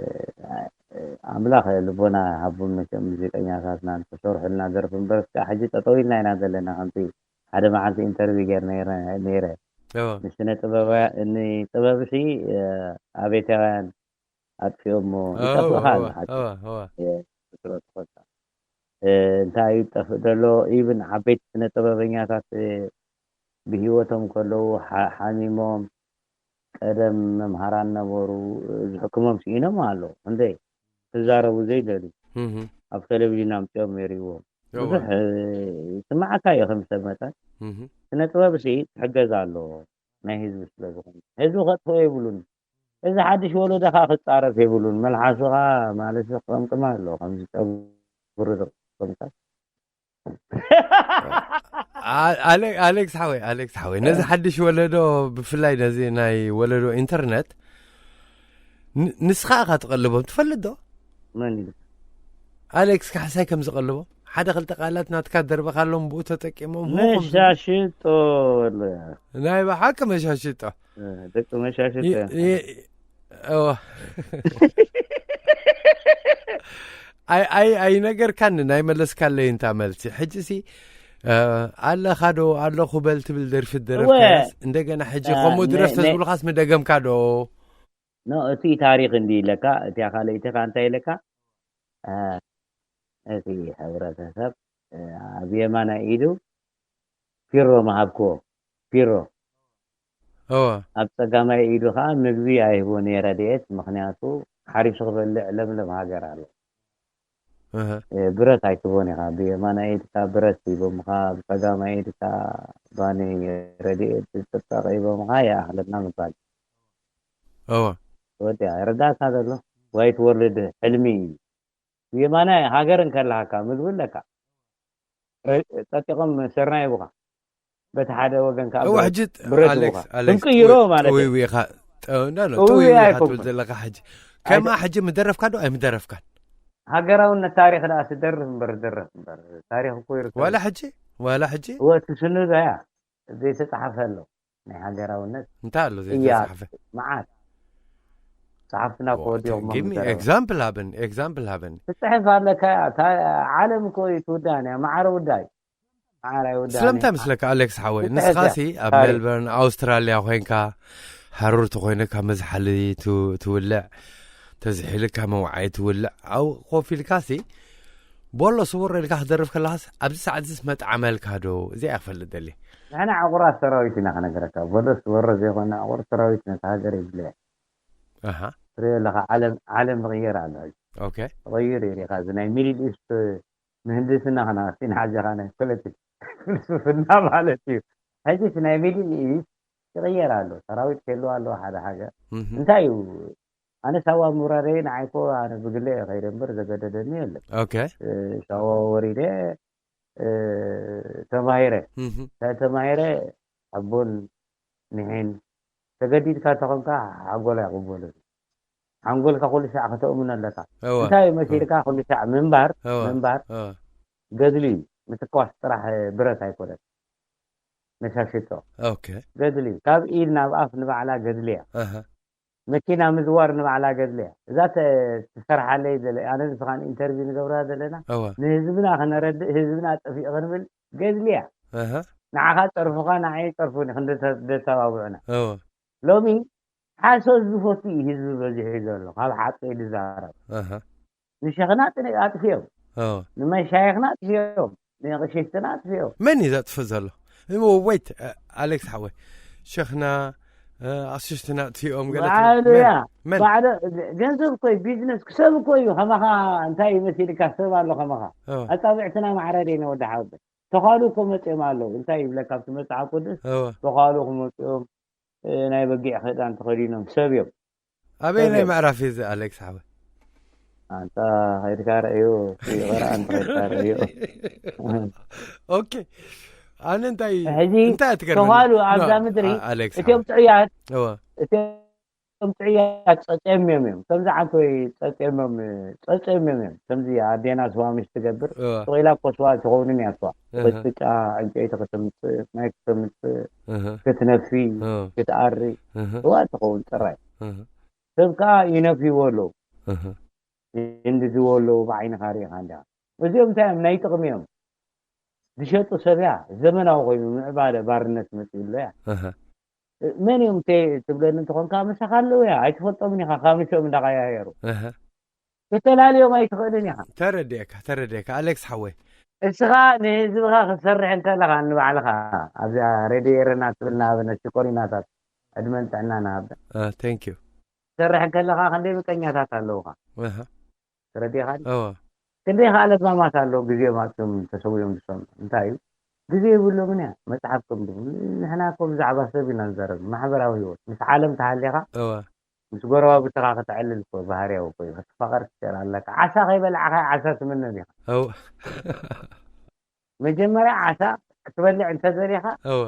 ኣምላኽ ልቦና ሃቦም መቸም ሙዚቀኛታትና ንክሰርሑልና ደርፊ እምበር እስከ ሕጂ ጠጠው ኢልና ኢና ዘለና ከምቲ ሓደ መዓልቲ ኢንተርቪ ገይር ነይረ እወ ንስነ ጥበባውያን ንጥበብሲ እ፣ ኣቤታውያን ኣጥፊኦሞ እወ ይጠፍእኻ ኣሎ እወ ሓቂ እወ እወ እ፣ ትረጥፈካ እ፣ እንታይ እዩ ዝጠፍእ ዘሎ ኢብን ዓበይቲ ስነ ጥበበኛታት እ፣ ብሂወቶም ከለዉ ሓ- ሓሚሞም ቀደም መምሃራን ነበሩ ዝሕክሞም ስኢኖም ኣለዉ እንደ ክዛረቡ ዘይደልዩ እህ ኣብ ቴሌቪዥን ኣምፅኦም የርእዎም እወ ብዙሕ እ፣ ይስማዓካ እዩ ከም ሰብ መጠን እህ ስነ ጥበብ ሲ ክሕገዝ ኣለዎ ናይ ህዝቢ ስለ ዝኾነ ህዝቢ ከጥፍኦ የብሉን እዚ ሓድሽ ወለዶ ከዓ ክፃረፍ የብሉን መልሓሱ ከዓ ማለት ክቕምቅም ኣለዎ ከምዚ ፀጉሪ ዝቕምቀም አ- ኣሌ- ኣሌክስ ሓወይ ኣሌክስ ሓወይ ነዚ ሓድሽ ወለዶ ብፍላይ ነዚ ናይ ወለዶ ኢንተርነት ን- ንስኻ ኢኻ ትቐልቦም ትፈልጥ ዶ መን እዩ ኣሌክስ ካሕሳይ ከም ዝቐልቦም ሓደ ክልተ ቃላት ናትካ ደርበኻሎም ብኡ ተጠቂሞም ሁ ከም ዝብሉ። መሻሽጦ ወለ ናይ ብሓቂ መሻሽጦ ደቂ መሻሽጦ ይ- ይ- እወ። ኣይ ኣይ ኣይነገርካኒ ናይ መለስካለይ እንታ መልሲ ሕጂ ሲ ኣለኻ ዶ ኣለኹ በል ትብል ደርፊ ደረፍካያስ እንደገና ሕጂ ከምኡ ድረፍ ተዝብሉኻስ ምደገምካ ዶ ኖ እቲ ታሪክ እንዲ ኢለካ እቲያ ካልኣይትኻ እንታይ ኢለካ እቲ ሕብረተሰብ ኣብ የማናይ ኢዱ ፊሮ ምሃብክዎ ፊሮ እወ ኣብ ፀጋማይ ኢዱ ከዓ ምግቢ ኣይህቦ ነይ ረድኤት ምክንያቱ ሓሪሱ ክበልዕ ለምለም ሃገር ኣሎ እህ ብረት ኣይትቦን ኢኻ ብየማናይ ኢድካ ብረት ሂቦምኻ ብፀጋማይ ኢድካ ባኒ ረድኤት ዝጥበቅ ሂቦምኻ ይኣኽለና ምባል እወ ወዲያ ይረዳእካ ዘሎ። ዋይት ወርልድ ሕልሚ እዩ። የማናይ ሃገር እንከለሃካ ምግቢ ኣለካ። ረ- ጠጢቖም ስርናይ ይቡኻ። በቲ ሓደ ወገን ከዓ እወ፣ ብረት- ሕጂ ብረት ኣሌክስ፣ ይቡኻ። ኣሌክስ፣ ክንቅይሮ ጥውይ- ማለት እዩ። ጥውይዊ ኢኻ። ጠ- ኖ፣ ኖ፣ ጥውይዊ ጥውይዊ ኢኻ ኣይኮንኩን። ትብል ዘለኻ ሕጂ። ከማ ሕጂ ምደረፍካ ዶ ኣይምደረፍካን? ሃገራውነት ታሪኽ ደኣ ትደርፍ እምበር፣ ትደርፍ እምበር። ታሪኽ እኮ ይርከብ። ዋላ ሕጂ? ዋላ ሕጂ? እወ፣ እቲ ስኑድ እያ። ዘይተጻሓፈ ኣሎ። ናይ ሃገራውነት እንታይ ኣሎ እያ ዘይተጻሓፈ? መዓት። ጸሓፍትና እኮ ወዲኦም ጊቭ ሚ መምዘራዊ። ኤግዛምፕል ሃበኒ፣ ኤግዛምፕል ሃበኒ። ትጽሕፍ ኣለካ እያ። እታ ዓለም እኮ እዩ ትውዳእን እያ። መዓረ ውዳይ። መዓረ ኣይውዳእን ስለምንታይ እያ። ምስለካ ኣሌክስ ሓወይ? ትጽሕፍ ንስኻ እያ። ሲ ኣብ ታሪኽ። ሜልበርን ኣውስትራልያ ኮይንካ፣ ሃሩር ተኾይኑ ካብ መዝሓሊ ት- ትውልዕ፣ ተዝሒልካ መውዓይ ትውልዕ፣ ኣብ ኮፍ ኢልካ ሲ ቦሎ ስውር ኢልካ ክደርፍ ከለኻስ ኣብዚ ሰዓት እዚስ መጥዓመልካ ዶ? እዚኣ እያ ክፈልጥ ደልየ። ንሕና ዕቑራት ሰራዊት ኢና ክነግረካ። ቦሎ ስወረ ዘይኮነ ዕቑር ሰራዊት ነታ ሃገር ይድልያ። ኣሃ። ትሪኦ ኣለኻ፣ ዓለም ዓለም ይቕየር ኣሎ። ሕጂ ኦኬ። ተቐይሩ እዩ። ሪኻ እዚ ናይ ሚድል ኢስት ምህንድስና ከናሲ ንሓጀኻ ናይ ፖለቲክ ፍልስፍና ማለት እዩ። ሕጂስ ናይ ሚድል ኢስት ይቕየር ኣሎ። ሰራዊት ክህልዋ ኣለዎ ሓደ ሃገር። ምህ። እንታይ እዩ? ኣነ ሳዋ ምውራደይ ንዓይኮ ኣነ ብግለ እየ ከይደ እምበር ዘገደደኒ የለን። ኦኬ። እ፣ ሳዋ ወሪደ፣ እ፣ ተማሂረ። ምህ። እንታይ ተማሂረ? ኣቦን ንሒን ተገዲድካ ተኾንካ ሓንጎል ኣይቕበሉን። ሓንጎልካ ኩሉ ሻዕ ከተእምኖ ኣለካ። እወ። እንታይ እዩ መሲልካ ኩሉ ሻዕ ምንባር፣ እወ። ምንባር እወ። ገድሊ እዩ። ምትኳስ ጥራሕ ብረት ኣይኮነን። መሻሽቶ። ኦኬ። ገድሊ እዩ። ካብ ኢድ ናብ ኣፍ ንባዕላ ገድሊ እያ። ኣሃ። መኪና ምዝዋር ንባዕላ ገድሊ እያ። እዛ ተ- ትሰርሓለይ ዘለ-፣ ኣነ ንስኻን ኢንተርቪው ንገብራ ዘለና፣ እወ። ንህዝብና ክነረድእ፣ ህዝብና ጠፊኡ ክንብል ገድሊ እያ። ኣሃ። ንዓኻ ጸርፉኻ፣ ንዓይ ጸርፉኒ ክንደተ-፣ ደተባብዑና። እወ። ሎሚ ሓሶት ዝፈቱ እዩ ህዝቢ በዚሑ ዘሎ፣ ካብ ሓቂ ዝዛረብ። ኣሃ። ንሸኽና ጥነ-፣ ኣጥፊኦም፣ ኣዎ። ንመሻይኽና ኣጥፊኦም፣ ንቕሽሽትና ኣጥፊኦም። መን እዩ ዘጥፍእ ዘሎ? እሞ ወይት፣ እ፣ ኣሌክስ ሓወይ፣ ሸኽና፣ እ፣ ኣቕሽሽትና ኣጥፊኦም ገለ ትብል? ባዕሉ መን? እያ። መን? ባዕሉ ገንዘብ እኮ እዩ፣ ቢዝነስ ክሰብ እኮ እዩ። ከማኻ እንታይ ይመስልካ? ሰብ ኣሎ ከማኻ። ኣዎ። ኣጻብዕትና ማዕረ ደይነ ወዲ ሓወቦይ። ተዃሉ እኮ መጺኦም ኣለዉ። እንታይ ይብለካ ኣብቲ መጽሓፍ ቅዱስ? ኣዎ። ተዃሉ ክመጹ እዮም፣ እ፣ ናይ በጊዕ ክዳን ተኸዲኖም ሰብ እዮም። ኣበይ ናይ ኣበይ? ምዕራፍ እዩ እዚ ኣሌክስ ሓወይ? ኣንታ ኸይድካ ረእዮ፣ ይቕረ ኣንታ ኸይድካ ረእዮ። ኦኬ። ኣነ እንታይ፣ ሕጂ እንታይ ትገርመኒ? ተዃሉ ኣብዛ ኖ፣ ምድሪ ኣ-፣ ኣሌክስ እቲኦም ሓወይ። ጥዑያት፣ እወ። እቲኦም ጥዑያት ጸጺኦም እዮም እዮም። ከምዚ ዓንኮይ ጸጺኦም እዮም፣ ጸጺኦም እዮም እዮም። ከምዚ ኣዴና ስዋ ምሽ ትገብር፣ እወ። ተኺላ እኮ ስዋ ትኸውንን እያ ስዋ። እህ። ክትቅጫ፣ ዕንጨይቲ ከተምጽእ፣ ማይ ከተምጽእ፣ እህ። ክትነፊ፣ እህ። ክትኣሪ፣ እህ። ስዋ ትኸውን ጥራይ። እህ። ሰብ ከኣ ይነፍይዎ ኣለዉ። እህ። ይንድድዎ ኣለዉ፣ ብዓይንኻ ርኢኻ እንዲኻ። እዚኦም እንታይ እዮም? ናይ ጥቕሚ እዮም። ዝሸጡ ሰብ እያ። ዘመናዊ ኮይኑ ምዕባለ ባርነት መጺኡ ኣሎ እያ። እህ። መን እዮም ተ-፣ ትብለኒ እንተኾንካ፣ ምሳኻ ኣለዉ እያ። ኣይትፈልጦምን ኢኻ፣ ካብ ንሶም እንዳቐያየሩ። እህ። ከተላልዮም ኣይትኽእልን ኢኻ። ተረዲኤካ፣ ተረዲኤካ፣ ኣሌክስ ሓወይ። እስኻ ንህዝብኻ ክትሰርሕ እንከለኻ፣ ንባዕልኻ ኣብዛ ሬድዮ ኤረና ትብል ንሃበነ ሽኮሪናታት ዕድመን ጥዕናን ሃበ። እ፣ ቴንክ ዩ። ትሰርሕ እንከለኻ ክንደይ ምቀኛታት ኣለዉኻ። ኣሃ። ተረዲእኻኒ? እወ። ክንደይ ከኣ ለባማት ኣለዉ፣ ግዜኦም ኣጽዮም ተሰዊኦም ዝሰምዑ። እንታይ እዩ? ግዜ የብሎምን እያ። መጽሓፍ ከንብቡ። ንሕና እኮ ብዛዕባ ሰብ ኢና ንዛረብ፣ ማሕበራዊ ህይወት። ምስ ዓለም ተሃሊኻ፣ እወ። ምስ ጎረባብትኻ ከተዕልል እኮ ባህርያዊ እኮ እዩ። ክትፋቐር ክትሸር ኣለካ። ዓሳ ከይበላዕኻ ዓሳ ትምነ ዲኻ? እወ። መጀመርያ ዓሳ ክትበልዕ እንተደሊኻ፣ እወ።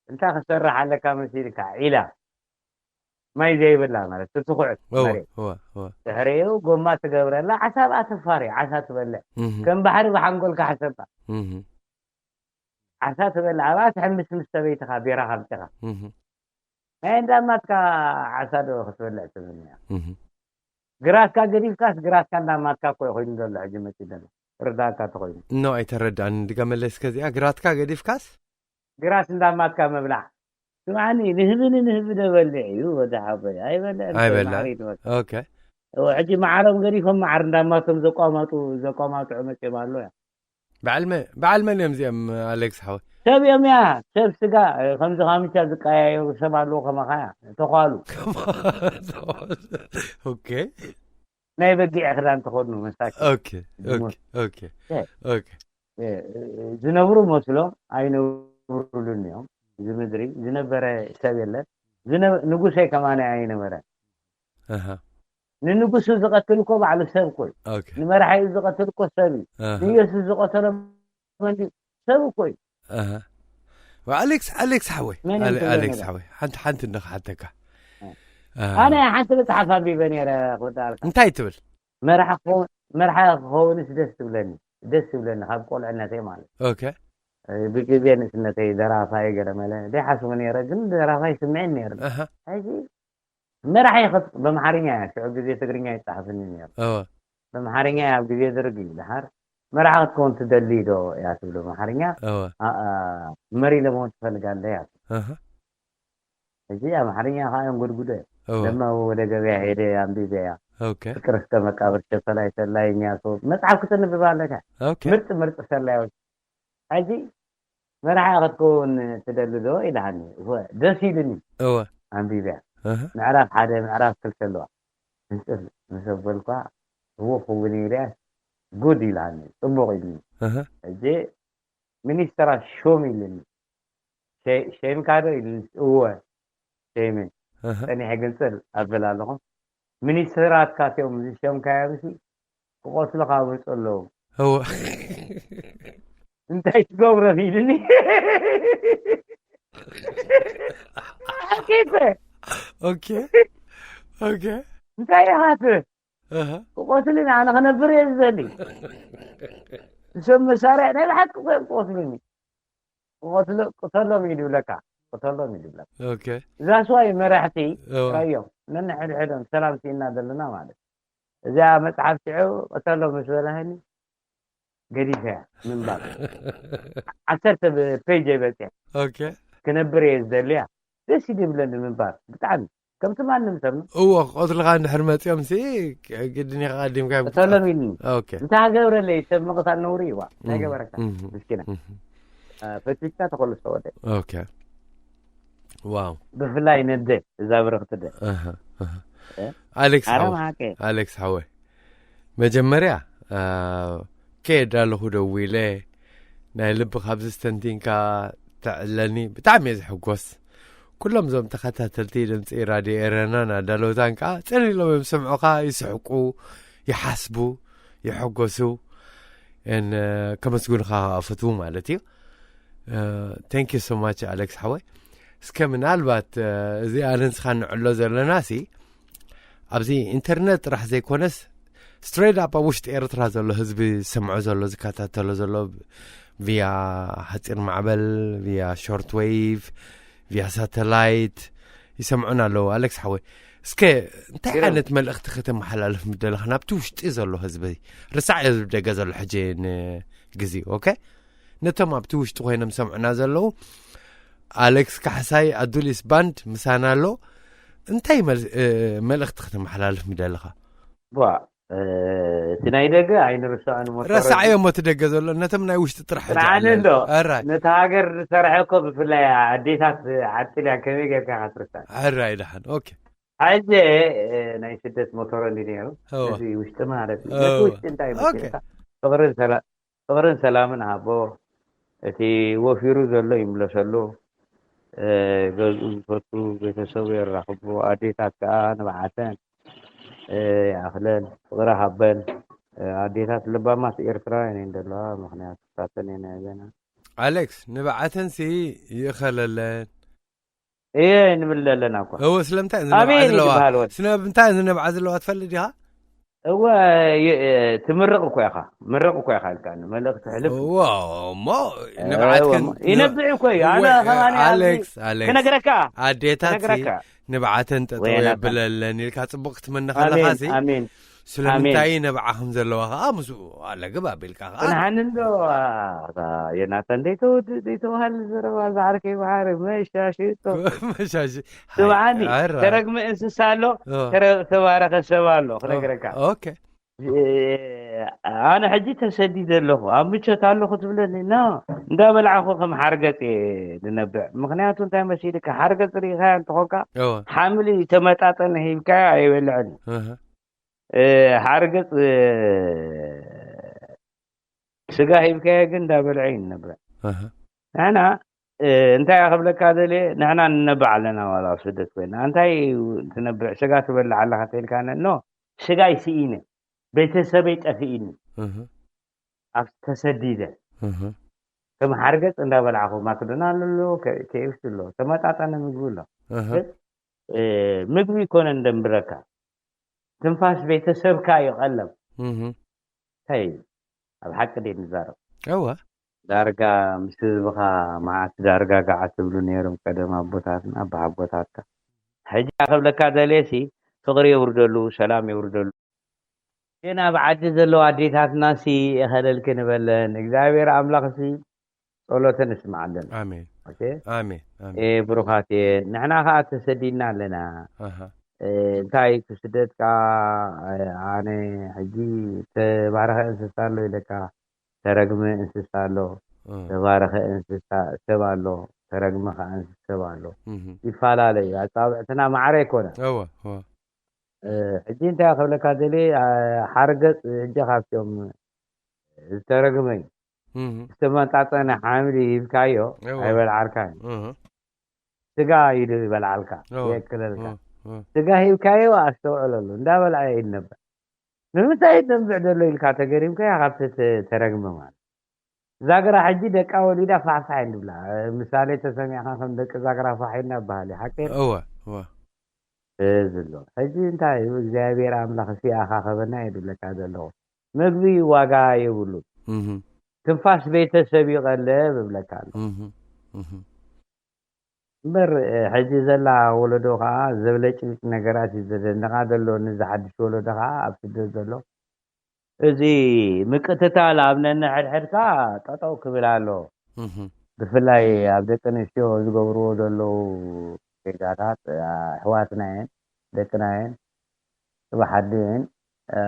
እንታይ ክትሰርሕ ኣለካ መሲልካ? ዒላ። ማይ ዘይብላ ማለት፣ ትትኹዕት እወ፣ መሬት። እወ፣ እወ። ድሕሪኡ ጎማ ትገብረላ፣ ዓሳ ብኣ ተፋሪ፣ ዓሳ ትበልዕ። እህ። ከም ባሕሪ ብሓንጎልካ ሕሰባ። እህ። ዓሳ ትበልዕ፣ ኣብኣ ትሕምስ ምስ ሰበይትኻ፣ ቢራ ከምጽኻ። እህ። ናይ እንዳማትካ ዓሳ ዶ ክትበልዕ ትምንያ? እህ። ግራትካ ገዲፍካስ፣ ግራትካ እንዳማትካ እኮ እዩ ኮይኑ ዘሎ፣ ሕጂ መጺኡ ዘሎ። ርዳእካ ተኾይኑ። ኖ፣ ኣይተረዳእንን። ድገመለይ እስከ እዚኣ፣ ግራትካ ገዲፍካስ? ግራት እንዳማትካ ምብላዕ። ስምዓኒ፣ ንህብኒ ንህቢ ዶ በልዕ እዩ፣ ወዲ ሓወይ? ኣይበልዕን፣ ኣይበልዕን። ማዕሪት በቃ። ኦኬ። እወ፣ ሕጂ ማዕሮም ገዲፎም ማዕር እንዳማቶም ዘቋማጡ-፣ ዘቋማጥዑ መጺኦም ኣሎ እያ። በዓል መ-፣ በዓል መን እዮም እዚኦም፣ ኣሌክስ ሓወይ? ሰብ እዮም እያ፣ ሰብ ስጋ፣ እ፣ ከምዚ ካምቻ ዝቀያየሩ ሰብ ኣለዉ ከማኻ እያ። ተዃሉ። ኦኬ። ናይ በጊዕ ክዳን ተኸድኑ መሳኪን። ኦኬ፣ ጅሙር። ኦኬ፣ ኦኬ፣ እ፣ ኦኬ። እ፣ ዝነብሩ መስሎም ኣይነብሩሉን እዮም። እዚ ምድሪ ዝነበረ ሰብ የለን። ዝነ-፣ ንጉሰይ ከማን ኣይነበረን። ኣሃ ንንጉሱ ዝቐትል እኮ ባዕሉ ሰብ እኮ እዩ። ኦኬ ንመርሓዩ ዝቐትል እኮ ሰብ እዩ። ኣሃ ንኢየሱስ ዝቐተሎ መን እዩ? ሰብ እኮ እዩ። ኣሃ ኣሌክስ ኣሌክስ ሓወይ መን ኣሌ- ይብሎ ኣሌክስ ነበር? ሓወይ ሓንቲ ሓንቲ እንድኻ ሓተካ ኣሃ ኣነ ሓንቲ መፅሓፍ ኣንቢበ ነይረ ክወዳልካ እንታይ ትብል መርሓ ክኸውን- መርሓ ክኸውንስ ደስ ትብለኒ ደስ ትብለኒ ካብ ቆልዕነተይ ማለት ኦኬ ብግዜ ንእስነተይ ደራፋይ ገለመለ ዘይሓስቡ ነይረ ግን ደራፋይ ስምዕን ነይሩ ኣሃ ሕጂ መራሒ ክጥ በምሓርኛ እያ ሽዑ ግዜ ትግርኛ ይፀሓፍኒ ነይሩ እወ በምሓርኛ ኣብ ግዜ ደርግ እዩ ድሓር መራሒ ክትከውን ትደሊ ዶ እያ ትብሎ ኣምሓርኛ እወ አ- አ- መሪ ለመሆን ትፈልጋለ እያ ኣሃ ሕጂ ኣምሓርኛ ከዓ እንጉድጉዶ እወ ለማ ወደ ገበያ ሄደ ኣንቢበያ ኦኬ ፍቅር እስከ መቃብር ሸፈላይ ሰላይኛ ሰው መጽሓፍ ክትንብብ ኣለካ ኦኬ ምርጥ ምርጥ ሰላዮች ሕጂ መራሒ ክትከውን ትደሊ ዶ ኢልሃኒ እወ ደስ ኢሉኒ እወ ኣንቢብያ ኣሃ ምዕራፍ ሓደ ምዕራፍ ክልተ ኣለዋ ንፅል ምስ ኣበልኳ እወ ክውን ኢልያ ጉድ ኢልሃኒ ፅቡቅ ኢሉኒ ኣሃ ሕጂ ሚኒስተራት ሾም ኢሉኒ ሸ- ሸይምካ ዶ ኢሉኒ እወ ሸይምን ኣሃ ፀኒሐ ግንፅል ኣብል ኣለኹ ሚኒስተራት ካትኦም ዝሸምካዮም ሲ ክቆስሉካ ምፁ ኣለዉ እወ እንታይ ትገብሮ ኢሉኒ ሓቂተ ኦኬ ኦኬ እንታይ ኢኻ ትብል ኣሃ ክቆስሉኒ ኣነ ክነብር እየ ዝደሊ እሶም መሳርያ ናይ ብሓቂ እዮም ክቆስሉኒ ክቆስሎ ቅተሎም እዩ ዝብለካ ቅተሎም እዩ ዝብለካ ኦኬ እዛ ስዋይ መራሕቲ እወ ራዮም ነንሕድሕዶም ሰላም ስኢና ዘለና ማለት እዚኣ መፅሓፍ ሽዑ ቅተሎም ምስ በላህኒ ገዲፈያ ምንባር ዓሰርተ ፔጅ በፂሐ ኦኬ ክነብር እየ ዝደልያ ደስ ይብለኒ ምንባር ብጣዕሚ ከምቲ ማንም ሰብ እወ ክቐትልኻ እንድሕር መፂኦም ሲ ግድን ኢኻ ቀዲምካ እዮም ቅተሎም ኢልኒ ኦኬ እንታይ ገብረለይ ሰብ ምቕታል ነውሪ እዋ እንታይ ገበረካ እህ፣ ምስኪና እህ። ፈቲሽካ ተኸልሶ ወደ ኦኬ ዋው ብፍላይ ነደ እዛ ብርኽቲ ደ ኣሃ፣ ኣሃ። እ? ኣሌክስ ኣረ ሓወ ማሓቀ ኣሌክስ ሓወ መጀመርያ አ፣ ከየዳ ኣለኹ ደዊለ ናይ ልቢ ካብዚ ስተንቲንካ ተዕለኒ ብጣዕሚ እየ ዝሕጎስ ኩሎም እዞም ተኸታተልቲ ድምፂ ራድዮ ኤረናን ኣዳለውታን ከዓ ፅን ኢሎም እዮም ዝሰምዑኻ ይስሕቁ ይሓስቡ ይሕጎሱ ን ከመስግኑኻ ከዓ ፍትዉ ማለት እዩ thank you so much ኣሌክስ ሓወይ እስከ ምናልባት እዚ ኣነንስኻ ንዕሎ ዘለና ሲ ኣብዚ ኢንተርነት ጥራሕ ዘይኮነስ straight up ኣብ ውሽጢ ኤርትራ ዘሎ ህዝቢ ዝሰምዖ ዘሎ ዝከታተሎ ዘሎ via ሓፂር ማዕበል via short wave via satellite ይሰምዑን ኣለዉ ኣሌክስ ሓወይ እስከ እንታይ ዓይነት መልእኽቲ ከተመሓላልፍ ምደለኻ ናብቲ ውሽጢ ዘሎ ህዝቢ ርሳዕ እዮ ዝብደገ ዘሎ ሕጂ ንግዜኡ ኦኬ ነቶም ኣብቲ ውሽጢ ኮይኖም ሰምዑና ዘለዉ ኣሌክስ ካሕሳይ ኣዱሊስ ባንድ ምሳና ኣሎ እንታይ መልእኽቲ ከተመሓላልፍ ምደለኻ እቲ ናይ ደገ ኣይንርስዖን ረሳዕዮ ሞ እቲ ደገ ዘሎ ነቶም ናይ ውሽጢ ጥራሕ ሕጂ ጥርዓኒ ኣሎ። እንዶ ኣራይ ነቲ ሃገር ዝሰርሐ እኮ ብፍላይ ኣዴታት ዓጢልያ ከመይ ጌርካ ክትርሳዕ ኣራይ ደሓን ኦኬ ሕጂ ናይ ስደት ሞተሮ እንዲ ነይሩ እወ። ነቲ ውሽጢ ማለት እዩ እወ። ነቲ ውሽጢ እንታይ ኦኬ። መሲልካ ፍቕርን ሰላ- ፍቕርን ሰላምን ሃቦ እቲ ወፊሩ ዘሎ ይምለሰሉ እ፣ ገዝኡ ዝፈቱ ቤተሰቡ የራኽቡ ኣዴታት ከዓ ንብዓተን እ፣ ይኣኽለን ፍቕሪ ሃበን እ፣ ኣዴታት ለባማት ኤርትራውያን እየን ዘለዋ ምክንያቱ ሳተን እየን ያዘና ኣሌክስ ንብዓተን ሲ ይእኸለለን እየ ንብል ዘለና እኳ እወ ስለምንታይ እየን ኣበይ ዝነብዓ ዘለዋ ዝበሃል ወዲ ስለምንታይ እየን ዝነብዓ ዘለዋ ትፈልጥ ዲኻ እወ ይ- እ፣ ትምርቕ እኮ ኢኻ ምርቕ እኮ ኢኻ ኢልካ መልእኽቲ ሕልፍ እወ እሞ ንብዓት እወ፣ ከን- ይነብዕ እኮ እዩ ኣነ እወ፣ ኣሌክስ ኣሌክስ ክነግረካ ኣዴታት ሲ ክነግረካ ንብዓተን ጠጠው ወይናታ። የብለለን ኢልካ ፅቡቅ ክትመኒ ከለኻ ኣሜን ሲ ኣሜን ስለምንታይ ነብዓ ከም ዘለዋ ከዓ ምስኡ ኣለግብ ኣቢልካ ከዓ ክንሃኒ እንዶ የናተ እንደይተወድ ዘይተዋሃል ዘረባ ዝዓርከይ ባሕሪ መሻሽጦ መሻሽ ስምዓኒ ኣራ። ተረግመ እንስሳ ኣሎ ኦ፣ ተረ- ተባረኸ ሰብ ኣሎ ክነግረካ ኦኬ ኣነ ሕጂ ተሰዲደ ኣለኹ ኣብ ምቸት ኣለኹ ትብለኒ ና እንዳበላዕኹ ከም ሓርገፅ እየ ዝነብዕ ምክንያቱ እንታይ መሲልካ ሓርገፅ ርኢኻያ እንትኾንካ ኦ፣ ሓምሊ ተመጣጠነ ሂብካዮ ኣይበልዕን እህ፣ እ፣ ሓርገፅ እ፣ ስጋ ሂብካዮ ግን እንዳበልዐ እዩ ዝነብዕ እህ፣ ንሕና እንታይ ክብለካ ደልየ፣ ንሕና ንነብዕ ኣለና፣ ዋላ ኣብ ስደት ኮይና። እንታይ ትነብዕ? ስጋ ትበልዕ ኣለኻ ተልካ? ኖ፣ ስጋይ ስኢነ፣ ቤተሰበይ ጠፊእኒ፣ ኣብ ተሰዲደ፣ ከም ሓርገፅ እንዳበላዕኹ፣ ማክዶናል ኣሎ፣ ኬኤፍሲ ኣሎ፣ ተመጣጠነ ምግቢ ኣሎ። ምግቢ ይኮነ እንደንብረካ፣ ትንፋስ ቤተሰብካ እዩ ቀለብ። እንታይ እዩ? ኣብ ሓቂ ድየ ንዛረብ? እወ። ዳርጋ ምስ ህዝብኻ መዓት ዳርጋ ገዓት ትብሉ ነይሮም ቀደም ኣቦታትና ኣቦሓጎታትካ። ሕጂ ክብለካ ደልየሲ፣ ፍቕሪ የውርደሉ፣ ሰላም የውርደሉ። ግን ኣብ ዓዲ ዘለዋ ኣዴታትናሲ የኸለልክን በለን። እግዚኣብሔር ኣምላኽሲ ጸሎተን እስምዓለን። ኣሜን ኦኬ? ኣሜን ኣሜን። ኤ፣ ብሩኻት እየን። ንሕና ኸዓ ተሰዲድና ኣለና። ኣሃ እ፣ እንታይ እቲ ስደት ከኣ፣ እ፣ ኣነ ሕጂ ተባረኸ እንስሳ ኣሎ ኢለካ፣ ተረግመ እንስሳ ኣሎ፣ እ፣ ተባረኸ እንስሳ ሰብ ኣሎ፣ ተረግመ ከኣ እንስሳ ሰብ ኣሎ። እህ፣ ይፈላለ እዩ። ኣጻብዕትና ማዕረ ኣይኮነ። እወ እወ። እ፣ ሕጂ እንታይ ክብለካ ደልየ፣ እ፣ ሓርገጽ ሕጂ ካብቶም ዝተረግመ እዩ። እህ፣ ዝተመጣጠነ ሓምሊ ሂብካዮ እወ። ኣይበልዓልካን። እህ፣ ስጋ ኢሉ ይበልዓልካ፣ እወ። የእክለልካ። እህ፣ እህ። ስጋ ሂብካዮ ኣስተውዕለሉ፣ እንዳበልዐ ይነብዕ። ንምንታይ ይነብዕ ዘሎ ኢልካ ተገሪምካያ ካብቲ ተ-፣ ተረግመ ማለት። ዛግራ ሕጂ ደቃ ወሊዳ ፋሕፋሕ እንድብላ። ምሳሌ ተሰሚዕካ ከም ደቂ ዛግራ ፋሕ ኢልና በሃል እዩ። ሓቂ እወ እወ። እዚ ኣሎ። ሕጂ እንታይ እዩ እግዚኣብሔር ኣምላኽ ሲኣኻ ከበና እዩ ድብለካ ዘለኹ። ምግቢ ዋጋ የብሉን። እህ፣ ትንፋስ ቤተሰብ ይቐለብ እብለካ ኣሎ። እህ፣ እህ። እምበር፣ እ፣ ሕጂ ዘላ ወለዶ ኸዓ ዘብለጭልጭ ነገራት እዩ ዘደንቓ ዘሎ። ንዚ ሓድሽ ወለዶ ኸዓ ኣብ ስደት ዘሎ እዚ ምቅትታል ኣብ ነንሕድሕድካ ጠጠው ክብል ኣሎ። እህ፣ ብፍላይ ኣብ ደቂ ኣንስትዮ ዝገብርዎ ዘለዉ ጌጋታት፣ እ፣ ኣሕዋትና እየን፣ ደቅና እየን፣ ጽባሕ ኣዲኡ እየን፣ እ፣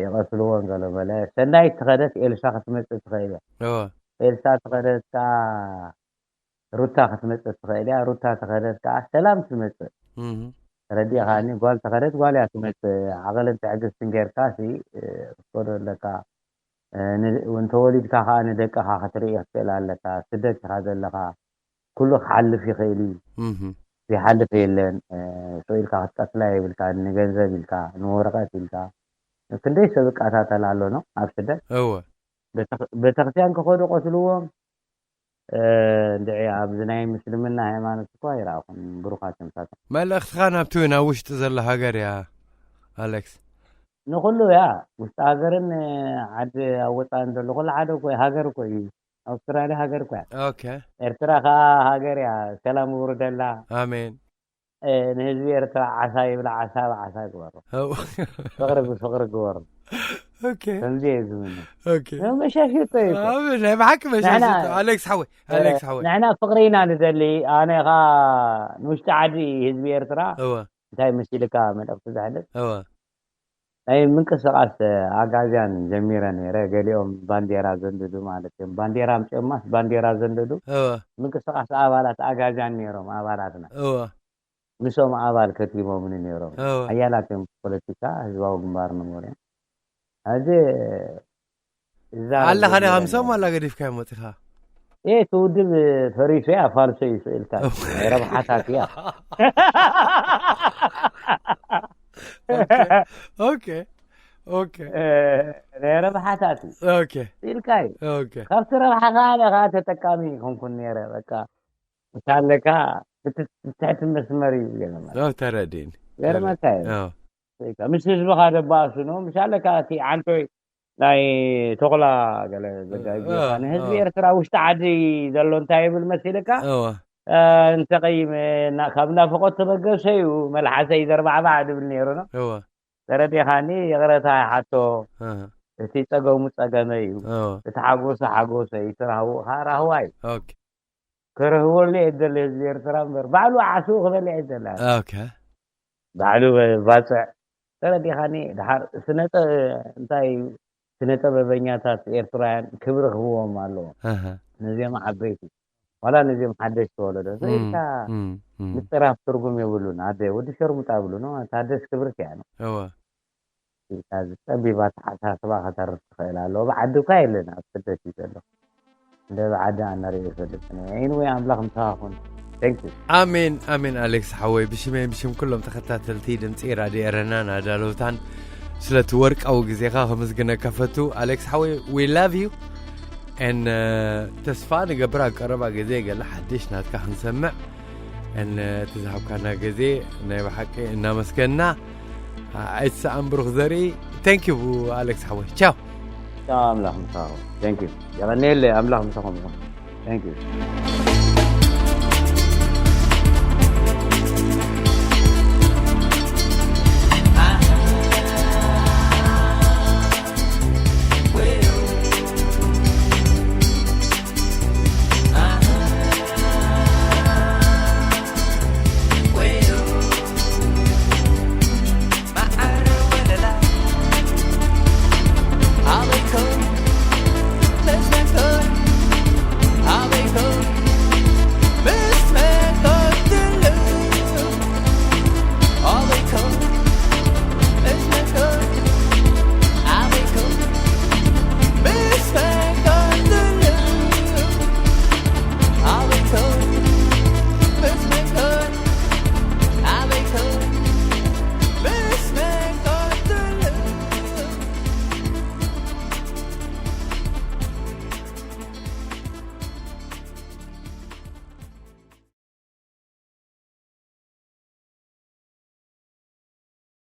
ይቐትልዎን ገለ በለ። ሰናይት ተኸደት ኤልሳ ክትመጽእ ትኽእል እያ። እወ። ኤልሳ ተኸደት ከኣ ሩታ ክትመጽእ ትኽእል እያ። ሩታ ተኸደት ከኣ ሰላም ትመጽእ። እህ፣ ተረዲእኻኒ? ጓል ተኸደት ጓል እያ ትመጽእ። ዓቕልን ትዕግስትን ጌርካ ሲ፣ እ፣ ክትከዶ ኣለካ። እ፣ ን-፣ እንተወሊድካ ከኣ ንደቅኻ ክትርኢ ክትክእል ኣለካ። ስደት ኢኻ ዘለኻ። ኩሉ ክሓልፍ ይኽእል እዩ። እህ፣ ዘይሓልፍ የለን። እ፣ ስቕ ኢልካ ክትቀትላ የብልካ። ንገንዘብ ኢልካ፣ ንወረቐት ኢልካ። ክንደይ ሰብ ይቃታተል ኣሎ ነው ኣብ ስደት። እወ። ቤተ-፣ ቤተክርስትያን ክኸዱ ቀትልዎም። እ፣ እንድዒ ኣብዚ ናይ ምስልምና ሃይማኖት እኳ ይረኣኹን ብሩኻት እዮም ሳቶም። መልእኽትኻ ናብቲ ናብ ውሽጢ ዘሎ ሃገር እያ ኣሌክስ። ንኹሉ እያ፣ ውሽጢ ሃገርን፣ እ፣ ዓዲ ኣብ ወፃእን ዘሎ ኩሉ ሓደ እኮ እዩ፣ ሃገር እኮ እዩ። ኣውስትራልያ ሃገር እኮ እያ። ኦኬ። ኤርትራ ከኣ ሃገር እያ፣ ሰላም ውርደላ። ኣሜን። እ፣ ንህዝቢ ኤርትራ ዓሳ ይብላ፣ ዓሳ ብዓሳ ግበሮ። ኣው። ፍቕሪ ብፍቕሪ ግበሮ። ኦኬ። ከምዚ እየ ዝምነ። ኦኬ። መሻሽጦ እዩ እኮ። ኣብ ናይ ብሓቂ መሻሽጦ። ንሕና- ኣሌክስ ሓወይ፣ ኣሌክስ ሓወይ። ንሕና ፍቕሪ ኢና ንደሊ። ኣነ ኸኣ ንውሽጢ ዓዲ ህዝቢ ኤርትራ እወ። እንታይ መሲልካ መልእኽቲ ዘሕልፍ? እወ። ናይ ምንቅስቃስ ኣጋዝያን ጀሚረ ነይረ። ገሊኦም ባንዴራ ዘንድዱ ማለት እዮም። ባንዴራ ኣምፅኦማስ ባንዴራ ዘንድዱ እወ። ምንቅስቃስ ኣባላት ኣጋዝያን ነይሮም ኣባላትና። እወ። ምስኦም ኣባል ከቲሞምኒ ነይሮም። እወ። ሓያላት እዮም ፖለቲካ ህዝባዊ ግንባር ነበሩ እዮም። ሕጂ እዛ ኣለኻ ዲኻ ነገር ምሶም ዋላ ገዲፍካዮም ወፂኻ? ኤ፣ እቲ ውድብ ፈሪሱ እያ፣ ፋልሶ እዩ ስእልካ። ናይ ረብሓታት እያ። ኦኬ። ኦኬ። እ፣ ናይ ረብሓታት እዩ ኦኬ። ስእልካ እዩ። ኦኬ። ካብቲ ረብሓ ከዓ ኣነ ከዓ ተጠቃሚ ይኮንኩን ነይረ። በቃ ምሳለካ ብትሕቲ መስመር እዩ ገለ ማለት ኦ፣ ተረዲእኒ። ገርመካ እዩ። ኦ። ወይ ከዓ ምስ ህዝብኻ ደባእሱ ነው። ምሳለካ እቲ ዓንቶይ ናይ ተኹላ ገለ ዘጋግዮካ እ፣ ንህዝቢ እ። ኤርትራ ውሽጢ ዓዲ ዘሎ እንታይ ይብል መሲልካ? እወ። እ፣ እንተቐይመ እና-፣ ካብ ናፍቆት ተበገሰ እዩ መልሓሰይ ዘርባዕባዕ ድብል ነይሩ ነው። እወ። ተረዲኻኒ? ይቕረታ ይሓቶ። እ፣ እቲ ጸገሙ ጸገመ እዩ። እወ። እቲ ሓጎሱ ሓጎሰ እዩ። እቲ ራህውኻ ራህዋ እዩ። ኦኬ። ክርህወሉ እየ ዝደሊ ህዝቢ ኤርትራ እምበር ባዕሉ ዓስቡ ክበልዕ እየ ዝደሊ። ኦኬ። ባዕሉ ባፅዕ ተረዲኻኒ። ድሓር ስነጠ-፣ እንታይ ስነጠበበኛታት ኤርትራውያን ክብሪ ክህብዎም ኣለዎ። ኣሃ። ነዚኦም ዓበይቲ ዋላ ነዚኦም ሓደሽቲ ወለዶ እም፣ ኢልካ እም፣ እም። ምፅራፍ ትርጉም የብሉን። ኣደ ወዲ ሸርሙጣ ብሉ ነው። ታደስ ክብርት እያ ነው እወ። ኢልካ ዝፀቢብ ኣተሓሳስባ ከተርፍ ትኽእል ኣለዎ። ብዓዲ እኳ የለን ኣብ ስደት እዩ ዘሎ። እንደ ብዓዳ ኣናሪኦ ይፈልጥ። Anyway ኣምላኽ ምሳኻ ኩን። Thank you። ኣሜን ኣሜን። ኣሌክስ ሓወይ፣ ብሽመይ ብሽም ኩሎም ተኸታተልቲ ድምፂ ራድዮ ኤረናን ኣዳለውታን ስለቲ ወርቃዊ ግዜኻ ከመስግነካ ፈቱ። ኣሌክስ ሓወይ፣ we love you and ተስፋ ንገብር ኣብ ቀረባ ግዜ ገለ ሓድሽ ናትካ ክንሰምዕ። እቲ ዝሃብካና ግዜ ናይ ብሓቂ እናመስገና ኣይትሰኣን ብሩኽ ዘርኢ። Thank you ኣሌክስ ሓወይ፣ ቻው። ኣምላኽ ምሳኻ ኩን። Thank you። የቐንየለይ። ኣምላኽ ምሳኹም ይኹን። Thank you።